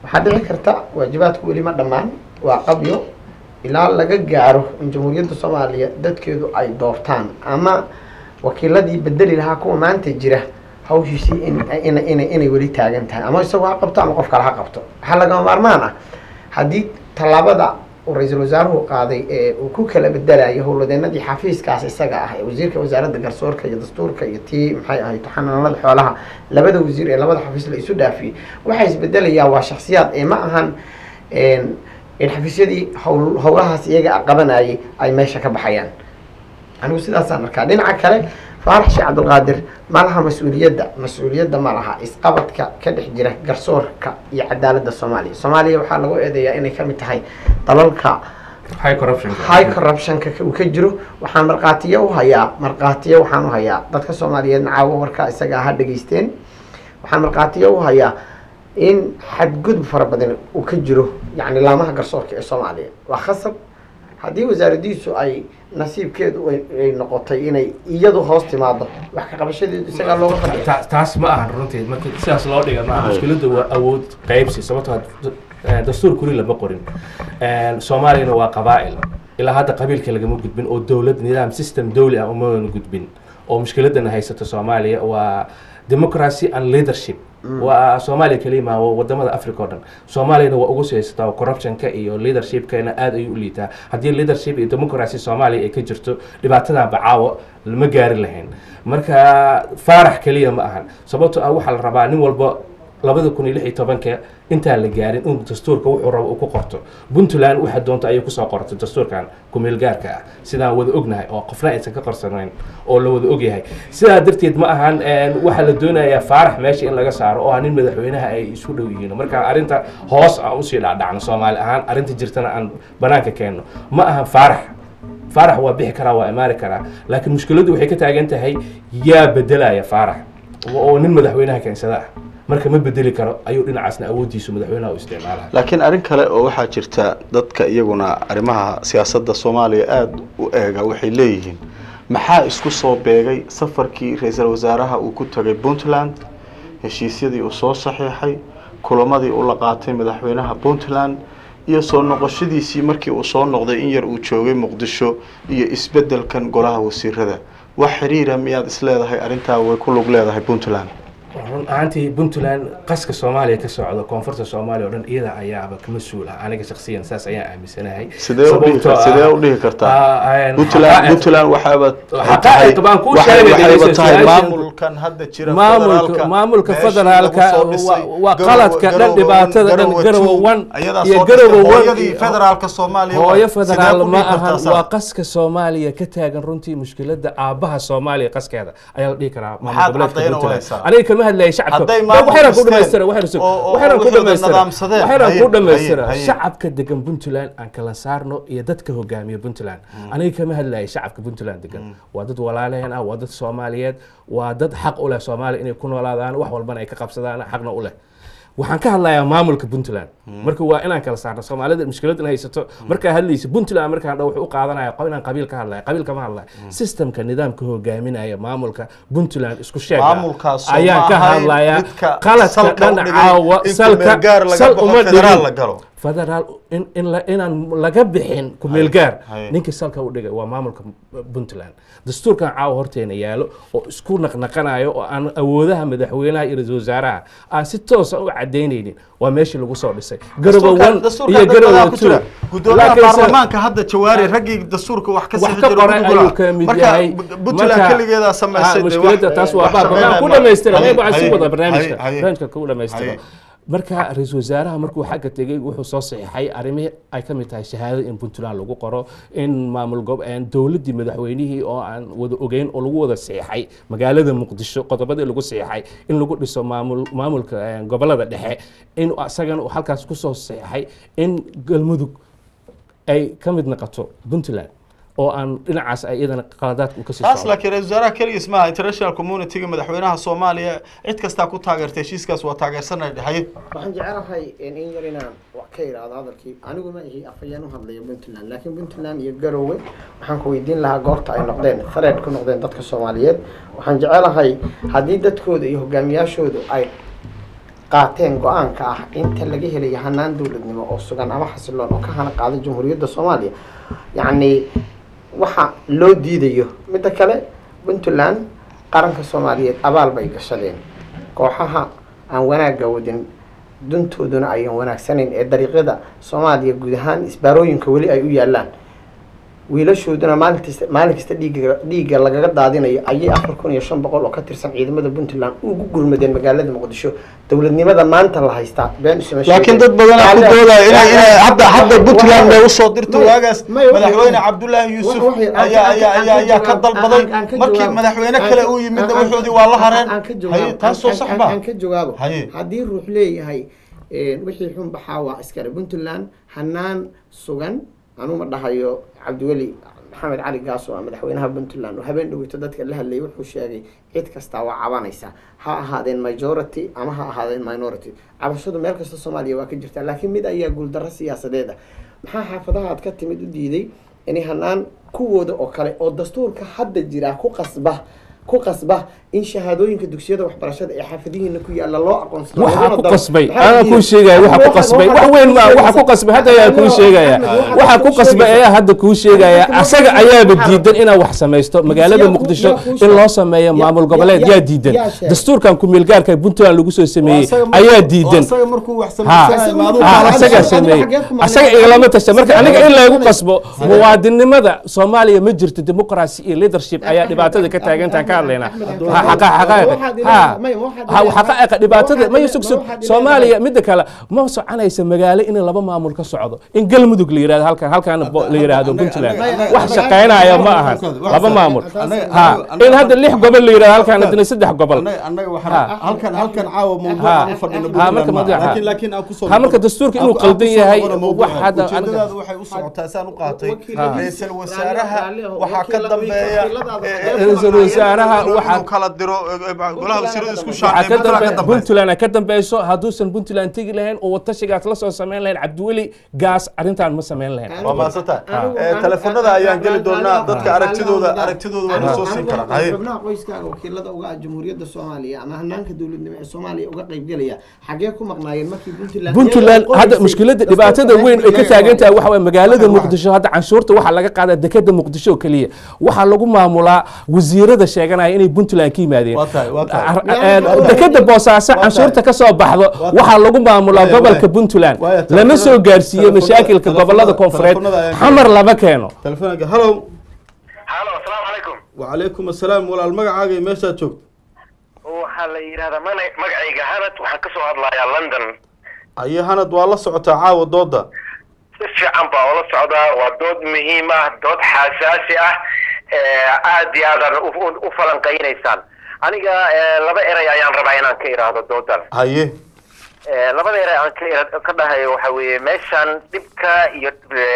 Waxaa dhici karta waajibaadku weli ma dhammaan, waa qabyo ilaa laga gaaro in Jamhuuriyadda Soomaaliya dadkeedu ay doortaan ama wakiiladii bedeli lahaa kuwa maanta jira. Hawshiisii in in ina inay weli taagan tahay, ama isagoo ha qabto ama qof kale ha qabto. Waxaa lagama maarmaan ah haddii tallaabada uu ra-iisul wasaaruhu qaaday ee uu ku kala bedelayo howlwadeenadii xafiiskaas isaga ah ee wasiirka wasaaradda garsoorka iyo dastuurka iyo tii maxay ahayd xanaanada xoolaha, labada wasiir ee labada xafiis la isu dhaafiyey, waxaa isbedelayaa waa shaksiyaad ee ma ahan in xafiisyadii hawl howlahaas iyaga qabanayay ay meesha ka baxayaan. Anigu sidaasaan arkaa. Dhinaca kale, Faarax Sheekh Cabdulqaadir Ma laha mas-uuliyadda, mas-uuliyadda ma laha isqabadka ka dhex jira garsoorka iyo cadaaladda Soomaaliya. Soomaaliya waxaa lagu eedeeyaa inay ka mid tahay dalalka high corruption, high corruptionka uu ka jiro. Waxaan markhaatiyo u hayaa, markhaatiyo waxaan u hayaa, dadka Soomaaliyeedna caawo warkaa isaga ha dhegaysteen, waxaan markhaatiyo u hayaa in xadgudub fara badan uu ka jiro, yacni laamaha garsoorka ee Soomaaliya. Waa khasab haddii wasaaradiisu ay nasiibkeedu ay noqotay inay iyadu hoos timaado, wax ka qabashadeedu isagaa looga fadhiya. Taas ma ahan runtii, marka sidaas loo dhiga ma aha. Mushkiladda waa awood qaybsi, sababtoo ah dastuur kuli lama qorin. Soomaaliyana waa qabaa'il, ilaa hadda qabiilka lagama gudbin oo dowlad nidaam system dowli ah uma gudbin, oo mushkiladana haysato Soomaaliya waa democracy and leadership. Waa Soomaaliya keliya ma, waa wadamada Africa oo dhan. Soomaaliyana waa ugu sii haysataa oo corruptionka iyo leadershipkana aad ayuu u liitaa. Haddii leadership iyo democracy Soomaaliya ay ka jirto, dhibaatadan bacaawo lama gaari lahayn. Marka Faarax keliya ma ahan, sababtoo ah waxaa la rabaa nin walba 2016-ka intaan la gaarin in dastuurka wuxuu rabo uu ku qorto. Puntland waxa doonto ayay kusoo qortay dastuurkan kumeel gaarka ah, sidaan wada ognahay oo qofna aysan ka qarsanayn oo la wada ogyahay. Sidaa darteed ma ahan waxaa la doonayaa Faarax meesha in laga saaro oo ah nin madaxweynaha ay isku dhow yihiin. Marka arrinta hoos aan usii dhacdhacno, Soomaali ahaan arrinta jirtana aan banaanka keenno, ma ahan Faarax. Faarax waa bixi karaa, waa imaani karaa, laakiin mushkiladdu waxay ka taagan tahay yaa bedelaya Faarax oo nin madaxweynaha keensada ah. Marka ma bedeli karo ayuu dhinacaasna awooddiisu madaxweynaha u isticmaalaya. Laakiin arrin kale oo waxaa jirta, dadka iyaguna arrimaha siyaasadda Soomaaliya aada u eega waxay leeyihiin, maxaa isku soo beegay safarkii ra-iisul wasaaraha uu ku tagay Puntland, heshiisyadii uu soo saxiixay, kulamadii uu la qaatay madaxweynaha Puntland, iyo soo noqoshadiisii markii uu soo noqday in yar uu joogay Muqdisho, iyo isbeddelkan golaha wasiirada? Wax xiriira miyaad isleedahay arrintaa way ku lug leedahay Puntland? Run ahaantii Puntland qaska Soomaaliya ka socda, koonfurta Soomaaliya oo dhan iyada ayaaba ka mas-uul ah. Aniga shakhsiyan saas ayaan aaminsanahay. Sidee u dhihi sidee u dhihi kartaa Puntland? Puntland waxaaba xaqaa'iq baan kuu sheegay, waxayba tahay su-aasha- maamulkan hadda jira maamulka federaalka, maamulka meeshii lagu federaalka soo dhisay, waa qaladka dhan, Garowe dhibaatada dhan Garowe Garowe two, one ayadaa iyo soo Garowe dhistay, one hooyadii federaalka Soomaaliya hooyo waay. Sidee federaal ku ma dhihi kartaa ahan saas? Waa qaska Soomaaliya ka taagan runtii mushkiladda aabbaha Soomaaliya qaskeeda ayaa la dhihi karaa maamul Maxaad goboleedka caddayn u Puntland. haysaa? Aniga kama hadlayay shacabka. Hadday Bal maamul waxayna ku dhisteen dhamaystira, waxayna sug, oo waxayna ku wixooda dhamaystira, nidaamsadeen. waxayna Haye, ku dhamaystira. haye, haye. Shacabka degan Puntland aan kala saarno iyo dadka hogaamiya Puntland. Aniga kama hadlayay shacabka Puntland degan, waa dad walaalaheen ah, waa dad Soomaaliyeed, waa dad xaq u leh Soomaaliya inay ku noolaadaan, wax walbana ay ka qabsadaan, xaqna u leh. Waxaan ka hadlayaa maamulka Puntland. Marka waa inaan kala saarno Soomaalida mushkiladan haysato. Markaa hadlaysa Puntland, markaan dha wuxuu u qaadanaya qof inaan qabiil ka hadlaya. Qabiil kama hadlaya, systemka nidaamka hogaaminaya maamulka Puntland isku sheega Maamulkaas oo ayaan ma ka ahayn hadlayaa. midka Qaladka salka u dhan dhigay caawa in salka kumeel gaar laga sal baxo, uma federaal dhigin. la galo. Federaal in inaan laga bixin kumeel gaar, Haye. ninkii salka u dhigay waa maamulka Puntland. Dastuurkan caawa horteena yaalo oo isku naqnaqanayo oo aan awoodaha madaxweynaha iyo ra-iisul wasaaraha aan si toosa u cadaynaynin waa meeshii lagu soo dhisay Garowe one Dastuurkan iyo dad badan Garowe ku two. jira. Gudoomiyaha Laakiin baarlamaanka hadda Jawaari, raggii dastuurka wax ka wax sixi ka jiray qoray ugu gulaa. ayuu ka mid Marka yahay. Puntland Marka- keligeedaa samaysay dee mushkiladda taas waa wax baab shaqeynaya ku ma- dhamaystira. Haye, Waxaan sii haye, wada barnaamijka, haye, barnaamijka ku dhamaystira. Haye. Marka ra-iisul wasaaraha markuu xagga tegey wuxuu soo saxiixay arrimihii ay ka mid tahay shahaadada in Puntland lagu qoro, in maamul dowladdii madaxweynihii oo aan wada ogeyn oo lagu wada saxiixay magaalada Muqdisho, qodobadii lagu saxiixay in lagu dhiso maamulka gobolada dhexe, in isagana uu halkaas kusoo saxiixay in Galmudug ay ka mid noqoto Puntland, oo aan dhinacaas ay iyadana qaladaadka uu kasii Taas socdo. laakiin ra-iisul wasaaraha keligiis maaha, international community-ga, madaxweynaha Soomaaliya, cid kastaa ku taageertay heshiiskaas, waa taageersanay haye. Waxaan jecelahay in yar inaan wax ka idhaahdo hadalkii. Anigu ma ihi afhayeen u hadlaya Puntland, laakiin Puntland iyo Garowe waxaan ku weydiin lahaa goorta ay noqdeen threat ku noqdeen dadka Soomaaliyeed. Waxaan jecelahay haddii dadkooda iyo hogaamiyaashoodu ay qaateen go-aanka ah inta laga helayo hanaan dowladnimo oo sugan ama xasiloon oo ka hana qaada Jamhuuriyadda Soomaaliya, yacni waxa loo diidayo. Midda kale, Puntland qaranka Soomaaliyeed abaal bay gashadeen. Kooxaha aan wanaagga wadin, duntooduna ayan wanaagsanayn ee dariiqyada Soomaaliya guud ahaan isbaarooyinka weli ay u yaalaan. Wiilashooduna maalintiisa maalin kasta dhiigga lagaga daadinayo ayay 4500 oo ka tirsan ciidamada Puntland ugu gurmadeen magaalada Muqdisho. Dowladnimada maanta la haystaa been isuma Laakiin sheegin. dad badanaa ku doodaya inay hadda Puntland bay usoo dirto. Waagaas madaxweyne Cabdullaahi Yuusuf ayaa ka dalbaday. Markii madaxweyne kale uu yimidna wuxoodii waa la hareen. Aan ka jawaabo. Haye, taasoo sax ba Aan ka jawaabo. Haye. Haddii ruux leeyahay wixii xun baxaa waa iskale Puntland hanaan sugan, anuma dhahayo. Cabdiweli Maxamed Cali Gaas oo ah madaxweynaha Puntland oo habeen dhoweyto dadka la hadlayay wuxuu sheegay cid kastaa waa cabanaysa, ha ahaadeen majority ama ha ahaadeen minority. Cabashadu meel kasta Soomaaliya waa ka jirtaa, laakiin mid ayaa guuldarro siyaasadeed ah. Maxaa xaafadaha aad ka timid u diiday inay hanaan kuwooda oo kale oo dastuurka hadda jira ku qasba in shahaadooyinka dugsiyada waxbarashada ee xaafadihiina ku yaalla loo aqoonsado, Waxaa looguna ku daro? qasbay Maxaa anaa diiday? kuu sheegaya waxa ku qasbay wax weyn ma waxa ku qasbay hadda ayaa kuu sheegaya. Waxa ku qasbay ayaa hadda kuu sheegaya. Asaga ayaaba diidan inaa wax samaysto magaalada Muqdisho, in loo sameeyo maamul goboleed yaa diidan. Dastuurkan ku-meel gaarka Puntland lagu soo sameeyey ayaa diidan. Asaga markuu wax Ha. samaysanayo maaduu Ha, kala asagaa hadlay. sameeyey, asaga igalama tasha. Marka aniga in laygu qasbo muwaadinimada Soomaaliya ma jirto. Dimuqraasi iyo leadership ayaa dhibaatada ka taagantaan ka hadlaynaa. Xaqaa'iqa dhibaatada ma sug sug Soomaaliya. Midda kale, ma soconaysa magaalo in laba maamul ka socdo, in Galmudug la yiraahdo halkan, halkaana la yiraahdo Puntland. Wax shaqaynaya ma ahan laba maamul. Ha, in hadda lix gobol la yiraahdo halkan, haddana saddex gobol. Annaga waxaan halkan caawa mawduuca u fadhino Ha, marka Puntland ma mawduuca. Laakiin aan kusoo Ha, marka dastuurka inuu qaldan yahay, wax hadda ujeedadaadu waxay u socotaa saan u qaatay ra'iisul wasaaraha waxaa ka dambeeya Ra'iisul wasaaraha waxaa inuu kala diro golaha wasiirada isku waxaa shaandhay ka Puntland ka dambe dambaysa. Puntland ka dambeyso. Hadduusan Puntland tegi lahayn oo watashigaas la soo samayn lahayn Cabdiweli Gaas, arrintan ma samayn lahayn. Waa mahadsantahay. Telefoonada ayaan geli doonaa. Dadka aragtidooda waa na soo siin karaan. Haye. Xubnaha qoyskaaga wakiilada uga ah Jamhuuriyadda Soomaaliya ama hanaanka dowladnimo ee Soomaaliya uga qaybgelaya xagee ku maqnaayeen markii Puntland Puntland hadda mushkiladda dhibaatada weyn ay ka taagan tahay waxa waye magaalada Muqdisho hadda canshuurta waxaa laga qaadaa dekeda Muqdisho oo keliya. Waxaa lagu maamulaa wasiirada sheeganaya inay Puntland ka yimaadeen. Waa tahay, waa tahay. Dekeda Boosaaso canshuurta ka soo baxdo waxaa lagu maamulaa gobolka Puntland. Lama soo gaarsiiyo mashaakilka gobolada koonfureed. Telefoonada ayaan Xamar lama keeno. Telefoonka. Hello. Halo, asalaamu calaykum. Wacalaykum assalaam. Walaal, magacaaga iyo meeshaad joogto? Waxaa la yidhahdaa magacayga Hanad, waxaan ka soo hadlayaa London. Aye Hanad, waa la socotaa caawa dooda? Si fiican baa ula socdaa. Waa dood muhiim ah, dood xasaasi ah, aad iyo aadan u falanqaynaysaan. Aniga laba erey ayaan rabaa inaan ka idhaahdo doodan. Haye. Labada erey aan ka dhahayo waxa weeye meeshan dhibka iyo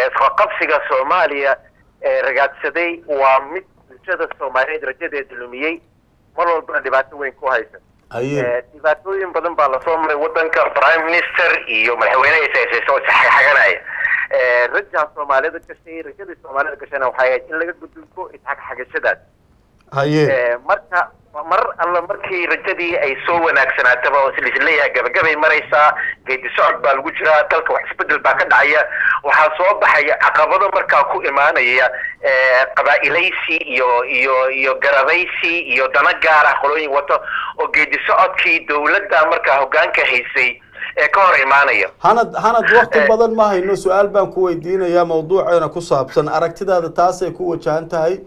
isqabqabsiga Soomaaliya ee ragaadsaday waa mid bulshada Soomaaliyeed rajadeeda lumiyey, mar walbana dhibaato weyn ku haysa. Haye. Dhibaatooyin badan baa lasoo maray wadanka, prime minister iyo madaxweyne is oo isxagxaganaya. Rajaa Soomaalida gashay, rajadii Soomaalida gashayna waxay ahayd in laga gudbo isxagxagashadaas. Haye. Marka mar alla markii rajadii ay soo wanaagsanaataba oo isleeyahay gabagabay maraysaa, geedi socod baa lagu jiraa, dalka wax isbedel baa ka dhacaya, waxaa soo baxaya caqabado markaa ku imaanaya qabaa'ilaysi iyo garabaysi iyo dana gaar ah qolooyin wato oo geedi socodkii dowladda markaa hoggaanka haysay ee ka hor imaanaya. Hanad, Hanad, waqti badan ma hayno. Su-aal baan ku weydiinayaa mawduuceena ku saabsan. Aragtidaada taasay ku wajahan tahay.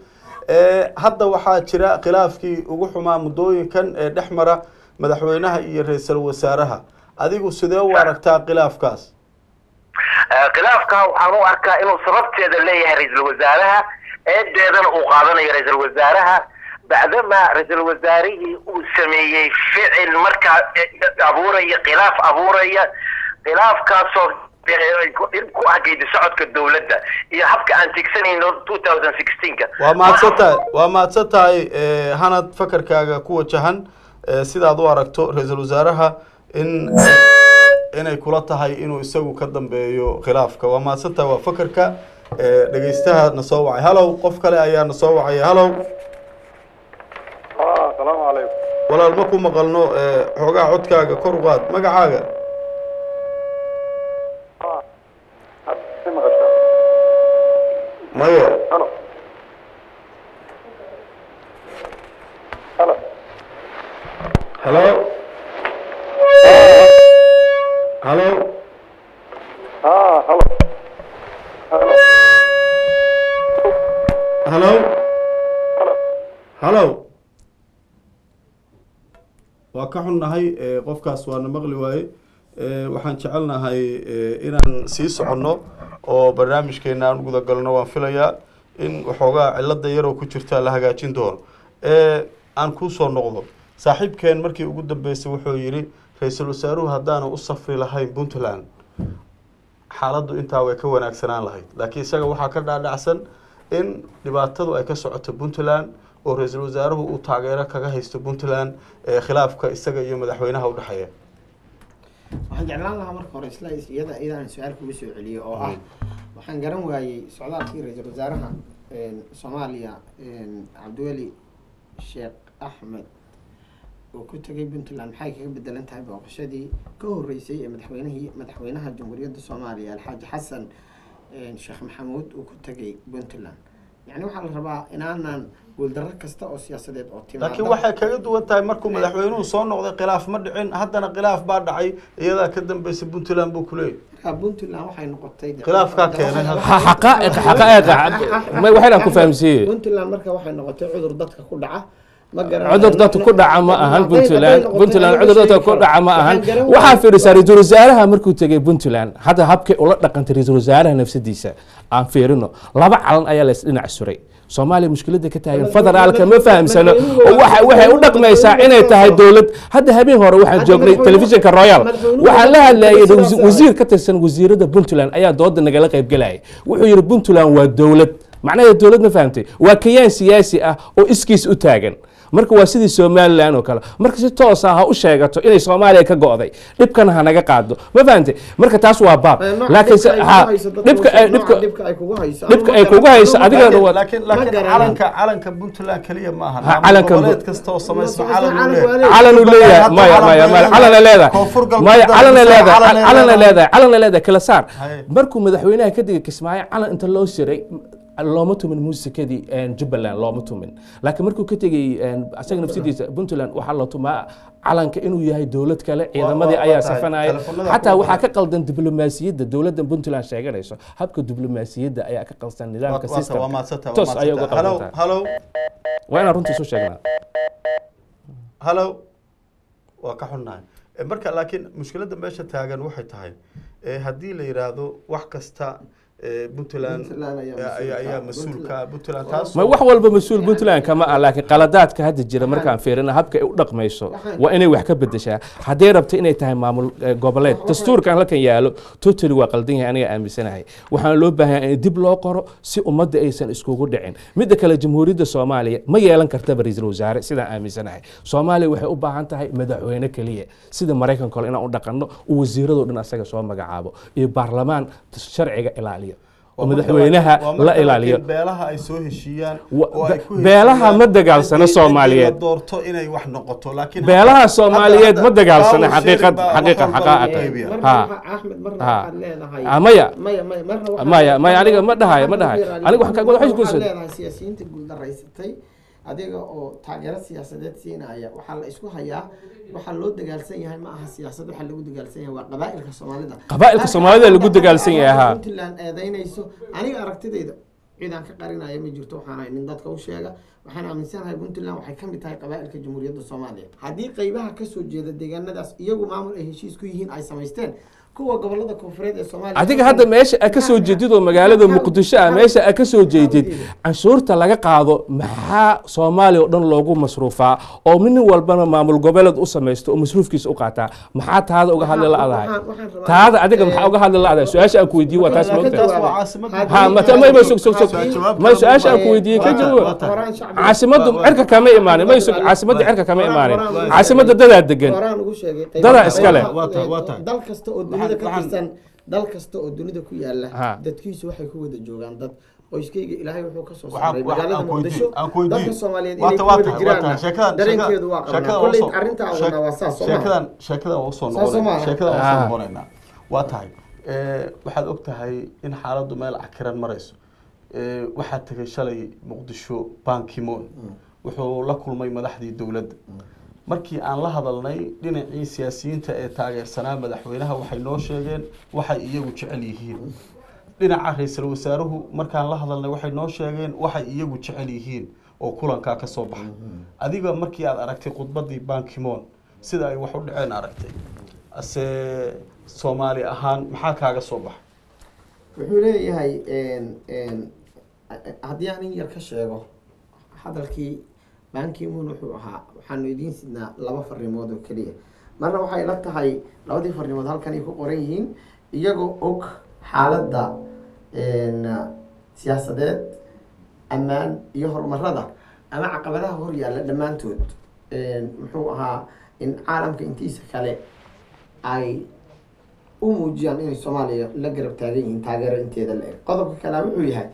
Hadda waxaa jira khilaafkii ugu xumaa muddooyinkan ee dhex mara madaxweynaha iyo ra-iisul wasaaraha. Adigu sidee u aragtaa khilaafkaas? Khilaafka waxaan u arkaa inuu sababteeda leeyahay ra-iisul wasaaraha, eedeedana uu qaadanayo ra-iisul wasaaraha, bacdama ra-iisul wasaarihii uu sameeyey ficil markaa abuuraya khilaaf, abuuraya khilaafkaasoo dhib ku ah geedi socodka dowladda iyo habka aan tigsanayno 2016ka. Waa mahadsan tahay, waa mahadsan tahay. Hanad, fakarkaaga ku wajahan sidaad u aragto ra-iisul wasaaraha inay kula tahay inuu isagu ka dambeeyo khilaafka. Waa mahadsan tahay, waa fakarka dhegeystaha na soo wacay. Hallow, qof kale ayaa na soo wacaya. Hallow. Asalaamu calaykum. Walaal, ma ku maqalno. Xoogaa codkaaga kor u qaad. Magacaaga? Ma maqashaa? Maya. Halo, halo. Halo, halo. Halo, halo. Waa ka xunnahay, qofkaas waana maqli waaye. Waxaan jecelnahay inaan sii soconno oo barnaamijkeena aan guda galno. Waan filayaa in waxoogaa cilada yaroo ku jirta la hagaajin doono. Aan kuu soo noqdo saaxiibkeen. Markii ugu dambeysay wuxuu yidhi ra-iisul wasaaruhu haddaanu u safri lahayn Puntland, xaaladdu intaa way ka wanaagsanaan lahayd, laakiin isaga waxaa ka dhaadhacsan in dhibaatadu ay ka socoto Puntland oo ra-iisul wasaaruhu uu taageero kaga haysto Puntland ee khilaafka isaga iyo madaxweynaha udhexeeya. Waxaan jeclaan lahaa marka hore isla iyada iyadaan su-aal kugu soo celiyo oo ah, waxaan garan waayey socdaalkii ra-iisul wasaaraha Soomaaliya Cabdiweli Sheekh Axmed oo ku tegay Puntland, maxay kaga bedelan tahay booqashadii ka horeysay ee madaxweynaha Jamhuuriyadda Soomaaliya Alxaaji Xasan Sheekh Maxamuud uu ku tegay Puntland? Yani waxaa la rabaa inaanan guuldarro kasta oo siyaasadeed oo timaada. Laakiin waxay kaga duwan tahay, markuu madaxweynuhu soo noqday khilaaf ma dhicin, haddana khilaaf baa dhacay, iyadaa ka dambeysay Puntland buu kuleeyahy. Marka Puntland waxay noqotay Khilaafkaa keenay hadda. Xaqaa'iq xaqaa'iq waxayna ku fahamsiiyey. Puntland marka waxay noqotay cudur dadka ku dhaca, ma garan. Cudur dadka ku dhaca ma ahan Puntland. Puntland cudur dadka ku dhaca ma ahan. Waxaa fiirisaa ra-iisul wasaaraha markuu tegay Puntland, hadda habkay ula dhaqantay ra-iisul wasaaraha nafsadiisa aan fiirino. Laba calan ayaa la isdhinac suray. Soomaaliya mushkiladda ka taagan federaalka ma fahamsano oo waxay u dhaqmaysaa inay tahay dowlad. Hadda habeen hore waxaan joognay telefishinka Royal, waxaan la hadlayay wasiir ka tirsan wasiirada Puntland ayaa dooda nagala qaybgalayay. Wuxuu yidhi Puntland waa dowlad. Macnaheeda dowlad ma fahamtay, waa kayaan siyaasi ah oo iskiis u taagan. Marka waa sidii Somaliland oo kale. Marka si toos ah ha u sheegato inay Soomaaliya ka go'day, dhibkana ha naga qaado, ma fahamtay? Marka taas waa baab, laakiin dhibka dhibka dhibka ay kugu hayso dhibka ay kugu hayso adiga. Laakiin calanka Puntland kaliya ma aha. Ha, calanka goboleed kasta oo samaysan calan uu leeyahay. Calan uu leeyahay. Maya, maya, maya, calana leedahay. Koonfur Galbeed maya, calana leedahay. Calanay calana leedahay. Leedahay, calana leedahay, kala saar. Haye. Markuu madaxweynaha ka digay Kismaayo, calan inta loo siray looma tumin muusikadii Jubbaland looma tumin, laakiin markuu ka tegey asaga nafsidiisa Puntland waxaa loo tumaa calanka inuu yahay dowlad kale. Ciidamadii waa ayaa tahay. safanaya. Telefoonada xataa ku waxaa ka qaldan diblomaasiyadda dowladda Puntland sheeganayso. Habka diblomaasiyadda ayaa ka qaldan nidaamka Waa systemka mahadsantahay, waa toos ayay uga mahadsantahay. Halo. qaldantahay. Halo. Waa inaan runtii isu sheegnaa. Halo, waa ka xunnahay. Marka laakiin mushkiladda meesha taagan waxay tahay, haddii la yidhaahdo wax kasta Puntland Puntland ayaa ayaa mas-uul ka ah. mas-uulka Puntland taas. Ma wax walba mas-uul Puntland kama ah, laakiin qaladaadka hadda jira markaan fiirina habka ay u dhaqmayso waa inay wax ka bedeshaa hadday rabto inay tahay maamul goboleed. Dastuurkan halkan yaalo totally waa qaldan yahay, aniga aaminsanahay. Waxaana loo baahan yahay in dib loo qoro si ummadda aysan iskugu dhicin. Midda kale, Jamhuuriyadda Soomaaliya ma yeelan kartaba ra-iisul wasaare sidaan aaminsanahay. Soomaaliya waxay u baahan tahay madaxweyne keliya, sida Maraykanka kale inaan u dhaqanno, uu wasiiradoo dhan asaga soo magacaabo iyo baarlamaan sharciga ilaaliyo oo madaxweynaha la ilaaliyo. Beelaha ay soo heshiiyaan oo ay ku beelaha heshiiyaan ma dagaalsano ciddii Soomaaliyeed. la doorto inay wax noqoto, laakiin Beelaha Soomaaliyeed hadda ma dagaalsano, power sharing xaqiiqad- baa wax xaqiiqa- walba lagu xaqaa'iq. qaybiyaa. Marna Ha. Axmed, marna Ha. waxaad leedahay Maya. Maya, maya, marna waxaad- Maya, maya, aniga ma dhahayo, ma dhahayo. Marna Aniga waxaan waxaan ku waxaad soo- leedahay siyaasiyiinta guuldaraysatay adiga oo taageero siyaasadeed siinaya. Waxaa la isku hayaa, waxaa loo dagaalsan yahay ma aha siyaasad, waxaa lagu dagaalsan yahay waa qabaa'ilka Soomaalida. Qabaa'ilka Soomaalida lagu dagaalsan yahay, ha. Puntland eedaynayso, aniga aragtidayda cid aan ka qarinaya ma jirto. Waxaan ahay nin dadka u sheega. Waxaan aaminsanahay Puntland waxay ka mid tahay qabaa'ilka Jamhuuriyadda Soomaaliya. Haddii qaybaha kasoo jeeda deegaanadaas iyagu maamul ay heshiis ku yihiin ay samaysteen, kuwa gobolada koonfureed ee Soomaaliya Adiga hadda meesha aad ka soo jeedid oo magaalada Muqdisho ah, meesha aad ka soo jeedid canshuurta laga qaado maxaa Soomaaliya oo dhan loogu masruufaa oo nin walbana maamul goboleed u samaysto oo masruufkiisa u qaataa? Maxaa taada uga hadli la'dahay? Waxaan rabaa- Taada adiga maxaa uga hadli la'dahay? Su-aasha aan ku weydiiyey waa taas, Ka moogtahay. Taas waa caasimadda. Ha, ma sug sug sug. Ma su-aasha aan ku weydiiyey ka jawaab. Horaan shacbiga- Caasimaddu cirka kama imaanin, may sug, caasimadda cirka kama imaanin, caasimadda dadaa degan. Horaan ugu sheegay Dadaa iska leh. Waa tahay, waa tahay. Dal kasta oo dunida ka tirsan, dal kasta oo dunida ku yaala, Ha. dadkiisu waxay ku wada joogaan dad. Qoyskayga Ilaahay wuxuu ka soo Waxaan- saaray waxaan magaalada aan ku weydiiyey, Muqdisho. aan ku weydiiyey. Dadka Soomaaliyeed Waa inay tahay, ku waa wada tahay, waa jiraan tahay. Sheekadan- dareenkeedu waa qabnaa. sheekadan Kolley waa soo- arrinta aan wadnaa waa saas, soo maha? Sheekadan waa usoo Saas soo noqonayna. maaha? Sheekadan waa usoo Ah. noqonaynaa. Waa tahay. Waxaad og tahay in xaaladdu meel cakiran marayso. Waxaa tegay shalay Muqdisho Ban Ki-moon, wuxuu la kulmay madaxdii dowladda. Markii aan la hadalnay dhinacii siyaasiyiinta ee taageersanaa madaxweynaha, waxay noo sheegeen waxay iyagu jecel yihiin. Dhinaca ra-iisul wasaaruhu markaan la hadalnay, waxay noo sheegeen waxay iyagu jecel yihiin oo kulankaa ka soo baxay. Adiga markii aad aragtay khudbaddii Ban Ki-moon Sida ay wax u dhaceen aragtay, ase Soomaali ahaan maxaa kaaga soo baxa? Wuxuu leeyahay, haddii aan in yar ka sheego hadalkii Ban Ki-moon, wuxuu ahaa: waxaanu idiin sidnaa laba fariimood oo keliya. Marna waxay la tahay labadii fariimood halkan ay ku qoran yihiin, iyagoo og xaaladda siyaasadeed, ammaan iyo horumarada ama caqabadaha hor yaalla dhammaantood, muxuu ahaa, in caalamka intiisa kale ay u muujiyaan inay Soomaaliya la garab taagan yihiin taageero inteeda la eg. Qodobka kale wuxuu yahay,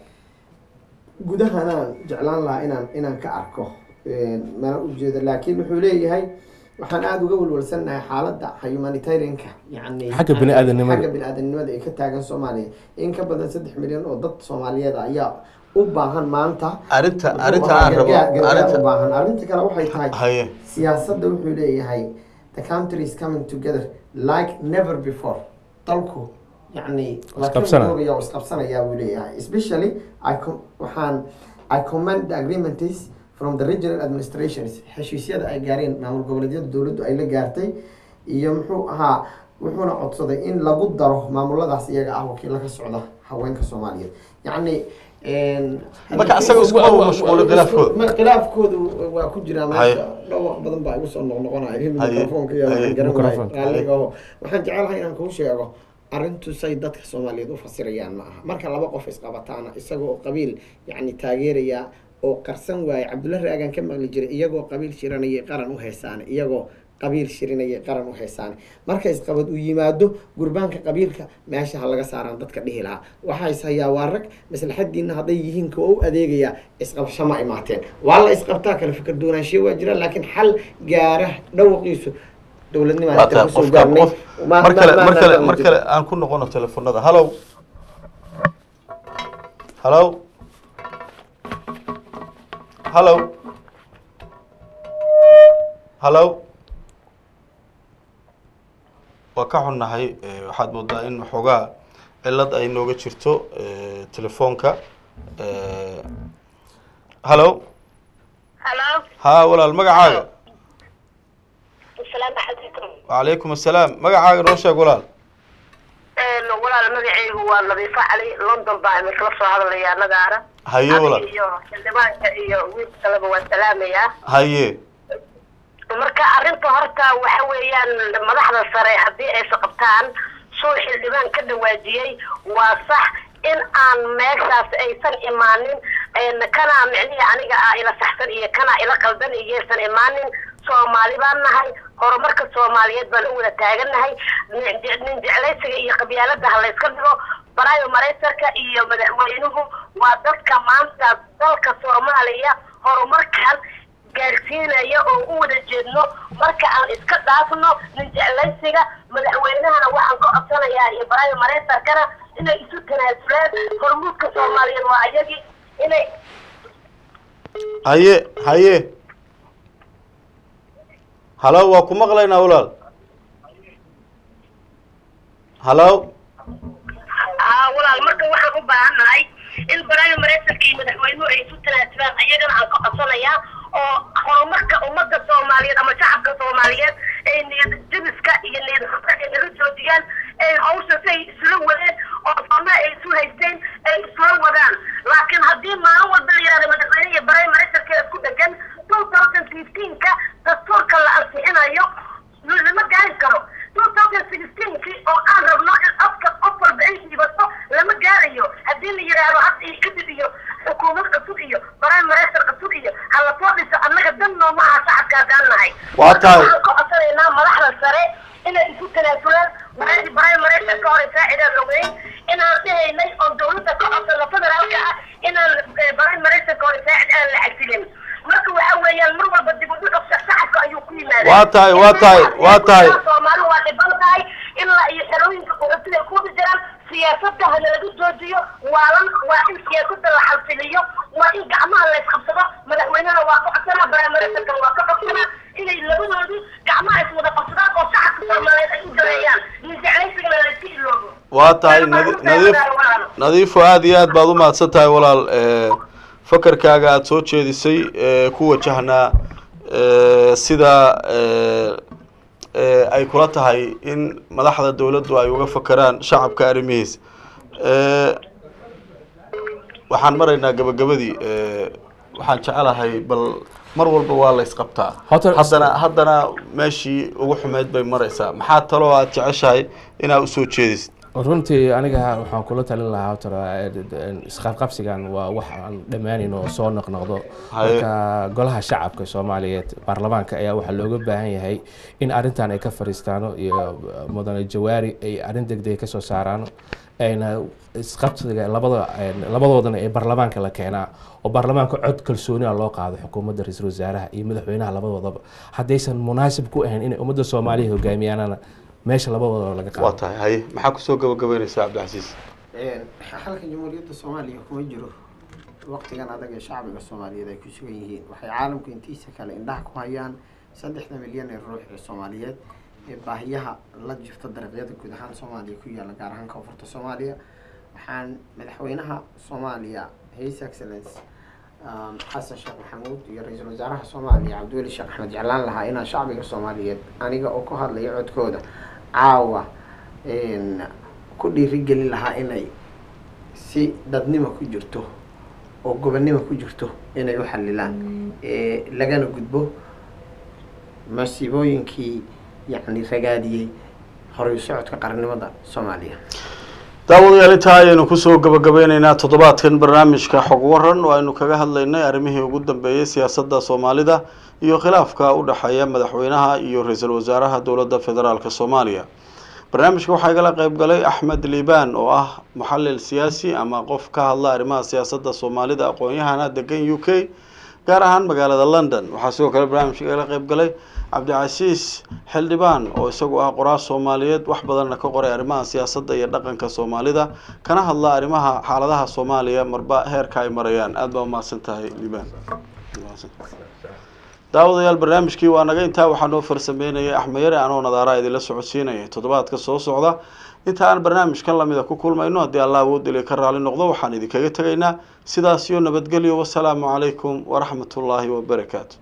gudahanaan jeclaan lahaa inaan ka arko, mana ujeedo, laakiin wuxuu leeyahay waxaan aada uga walwalsannahay xaaladda humanitarianka, yani xagga bini'aadanimada. Xagga bini'aadanimada ee ka taagan Soomaaliya. In ka badan 3 milyan oo dad Soomaaliyeed ayaa u baahan maanta arrinta muxuu arrinta ahaa aan rabo gargaar arrinta u baahan. Arrinta kale waxay tahay siyaasadda. Wuxuu leeyahay the country is coming together like never before. Dalku yacni waa ka Isqabsanaya. midoobaya oo isqabsanaya buu leeyahay. Especially waxaan I commend the agreements from the regional administrations, heshiisyada ay gaareen maamul goboleedyada dowladdu ay la gaartay iyo muxuu ahaa. Wuxuuna codsaday in lagu daro maamuladaas iyaga ah wakiilo ka socda haweenka Soomaaliyeed, yacni Marka asaga iskuma mashquulin khilaafkooda. Khilaafkoodu waa ku jiraa meesha. Dhawaq badan baa igu soo noqnoqonaya mikrofoonka iyo waxaan garan waayay. Mikrofoonka. Raalliga oo waxaan jecelahay inaan kuu sheego, arrintu say dadka Soomaaliyeed u fasirayaan ma aha. Marka laba qof isqabataana, isagoo qabiil yacni taageeraya oo qarsan waaye, Cabdulla Raagaan ka maqli jiray, iyagoo qabiil shiranayay qaran u heesaane, iyagoo qabiil shirinayay qaran u heesaane. Marka isqabad uu yimaado, gurbaanka qabiilka meesha ha laga saaraan dadka dhihi lahaa. Waxaa is hayaa waa rag maslaxadiina hadday yihiin kuwa u adeegaya, isqabasho ma imaateen. Waa la isqabtaa, kala fikir duwanaanshiyo waa jiraan, laakiin xal gaara dhawaqiisu dowladnimo Waa tahay kusoo qofka gaarnay. qof mar kale aan ku noqono telefoonada. Hallow, hallow, hallow, hallow. Waa ka xunnahay, waxaad moodaa in xoogaa cillad ay nooga jirto telefoonka. Hallow. Hello. Ha, walaal, magacaaga? Asalaamu calaykum. Wacalaykum assalaam. Magacaaga noo sheeg, walaal. Walaal, magacaygu waa Nadiifo Cali, London baa idinkala soo hadlayaa nagaara. Haye, walaal. Adiga iyo xildhibaanka iyo wiil kaleba waan salaamayaa. Marka arrinta horta waxa weeyaan, madaxda sare haddii ay qabtaan suu xildhibaan ka dhawaajiyey, waa sax in aan meeshaas aysan imaanin kanaa micnihii aniga ah ila saxsan iyo kanaa ila qaldan iyaysan imaanin. Soomaali baan nahay, horumarka Soomaaliyeed baan u wada taagannahay. Nin jeclaysiga iyo qabyaalada ha layska dhigo. Prime ministerka iyo madaxweynuhu waa dadka maanta dalka Soomaaliya horumarkan gaarsiinaya oo u wada jeedno. Marka aan iska dhaafno nin jeclaysiga. Madaxweynahana waxaan ka codsanayaa iyo prime ministerkana inay isu tanaasulaan. Hormuudka Soomaaliyeed waa ayagii inay Haye, hallo, waa ku maqlaynaa, walaal. Hallo. Haa, walaal, marka waxaan u baahannahay in prime ministerka iyo madaxweynuhu ay isu tanaasulaan, ayagana aan ka codsanayaa, oo horumarka ummadda Soomaaliyeed ama shacabka Soomaaliyeed ay niyad jabiska iyo niyad xumada ay naga joojiyaan, ay hawsha si ay isula wadeen oo famaha ay isu haysteen ay isula wadaan. Laakiin haddii maalin walba la yihahdo madaxweyne iyo prime ministerka isku dhegan, 2015-ka dastuurka la ansixinayo lama gaari karo. 2016-kii oo aan rabno in codka qof walba ay dhiibato lama gaarayo haddii la yidhaahdo hadda iyo kadib iyo xukuumad cusub iyo prime minister cusub iyo ha lasoo dhiso. Annaga dan nooma aha shacabka haddaan nahay. Waa tahay. Waxaan ka codsanaynaa madaxda sare inay isu tanaasulaan. Waagii prime ministerka hore Saacidaan ogeyn inaan dhahaynay oo dowladda ka codsano federaalka ah inaan prime ministerka hore Saacid aan la casilin. Marka waxa weeyaan, mar walba dib u dhac shacabka ayuu ku yimaadaa. Waa tahay, waa tahay, waa tahay. Soomaali waa dhiban tahay ilaa iyo xerooyinka qaxootiga ay ku wada jiraan. Siyaasadda hana laga joojiyo waalan. Waa in siyaasadda la xalfiliyo, waa in gacmaha la isqabsado. Madaxweynena waa ka codsanaa, prime ministerkana waa ka codsanaa inay labadoodu gacmaha iswada qabsadaan oo shacabka Soomaaliyeed ay u dareeyaan, nin jeclaysigana la iska iloobo. Waa tahay, Nadiif. Nadiifo, aada iyo aad baad u mahadsan tahay, walaal. Fakarkaaga aada soo jeedisay ku wajahnaa sida ay kula tahay in madaxda dowladdu ay uga fakeraan shacabka arrimihiisa. Waxaan maraynaa gabagabadii. Waxaan jecelahay bal mar walba waa la isqabtaa, haddana meeshii ugu xumeyd bay maraysaa. Maxaa taloo aad jeceshahay inaad usoo jeedisid? Runtii aniga waxaan kula talin lahaa horta isqabqabsigan waa wax aan dhammaanayn oo soo noqnoqdo. Marka golaha shacabka Soomaaliyeed, baarlamaanka, ayaa waxaa looga baahan yahay in arrintan ay ka fariistaano iyo mudane Jawaari ay arrin degdeg ka soo saaraano, ayna isqabsiga labada labadoodana ee baarlamaanka la keenaa oo baarlamaanka cod kalsooni ah loo qaado xukuumadda, ra-iisul wasaaraha iyo madaxweynaha labadoodaba. Haddaysan munaasib ku ahayn inay ummadda Soomaaliya hogaamiyaanana, meesha labadooda laga qaado. Waa tahay. Haye, maxaa kusoo gabagabeynaysaa, Cabdicasiis? Xalka Jamhuuriyadda Soomaaliya kuma jiro waqtigan adag ee shacbiga Soomaaliyeed ay ku sugan yihiin. Waxay caalamku intiisa kale indhaha ku hayaan 3-da milyan ee ruux ee Soomaaliyeed ee baahiyaha la jirta dariiqyada guud ahaan Soomaaliya ku yaalla, gaar ahaan koonfurta Soomaaliya. Waxaan madaxweynaha Soomaaliya, His Excellence Xasan Sheekh Maxamuud, iyo ra-iisul wasaaraha Soomaaliya Cabdiweli Sheekh Axmed jeclaan lahaa inaan shacbiga Soomaaliyeed, aniga oo ku hadlaya codkooda caawa, ku dhiirigelin lahaa inay si dadnimo ku jirto oo gobonnimo ku jirto inay u xalilaan, lagana gudbo masiibooyinkii yacni ragaadiyey horay u socodka qarannimada Soomaaliya. Daawadayaal, intaa ayaynu kusoo gabagabeyneynaa toddobaadkan barnaamijka Xog Waran oo aynu kaga hadlaynay arrimihii ugu dambeeyey siyaasadda Soomaalida iyo khilaafka u dhexeeya madaxweynaha iyo ra-iisul wasaaraha dowladda federaalka Soomaaliya. Barnaamijka waxaa igala qeyb galay Axmed Liibaan oo ah muxalil siyaasi ama qof ka hadla arrimaha siyaasadda Soomaalida, aqoon-yahana degan UK, gaar ahaan magaalada London. Waxaa sidoo kale barnaamijka igala qeyb galay Cabdicasiis Xildhibaan oo isagu ah qoraal Soomaaliyeed, wax badanna ka qoray arrimaha siyaasadda iyo dhaqanka Soomaalida, kana hadla arrimaha xaaladaha Soomaaliya marba heerka ay marayaan. Aada baa umahadsan tahay, Liibaan. Daawadayaal, barnaamijkii waa naga intaa. Waxaa noo farsameynaya Axmed Yare, anoo Nadaara idinla socodsiinaya. Toddobaadka soo socda inta aan barnaamijkan lamida ku kulmayno, haddii Allah awood ili ka raali noqdo, waxaan idinkaga tegaynaa sidaas iyo nabadgelyo. Wasalaamu calaykum waraxmatullaahi wabarakaatu.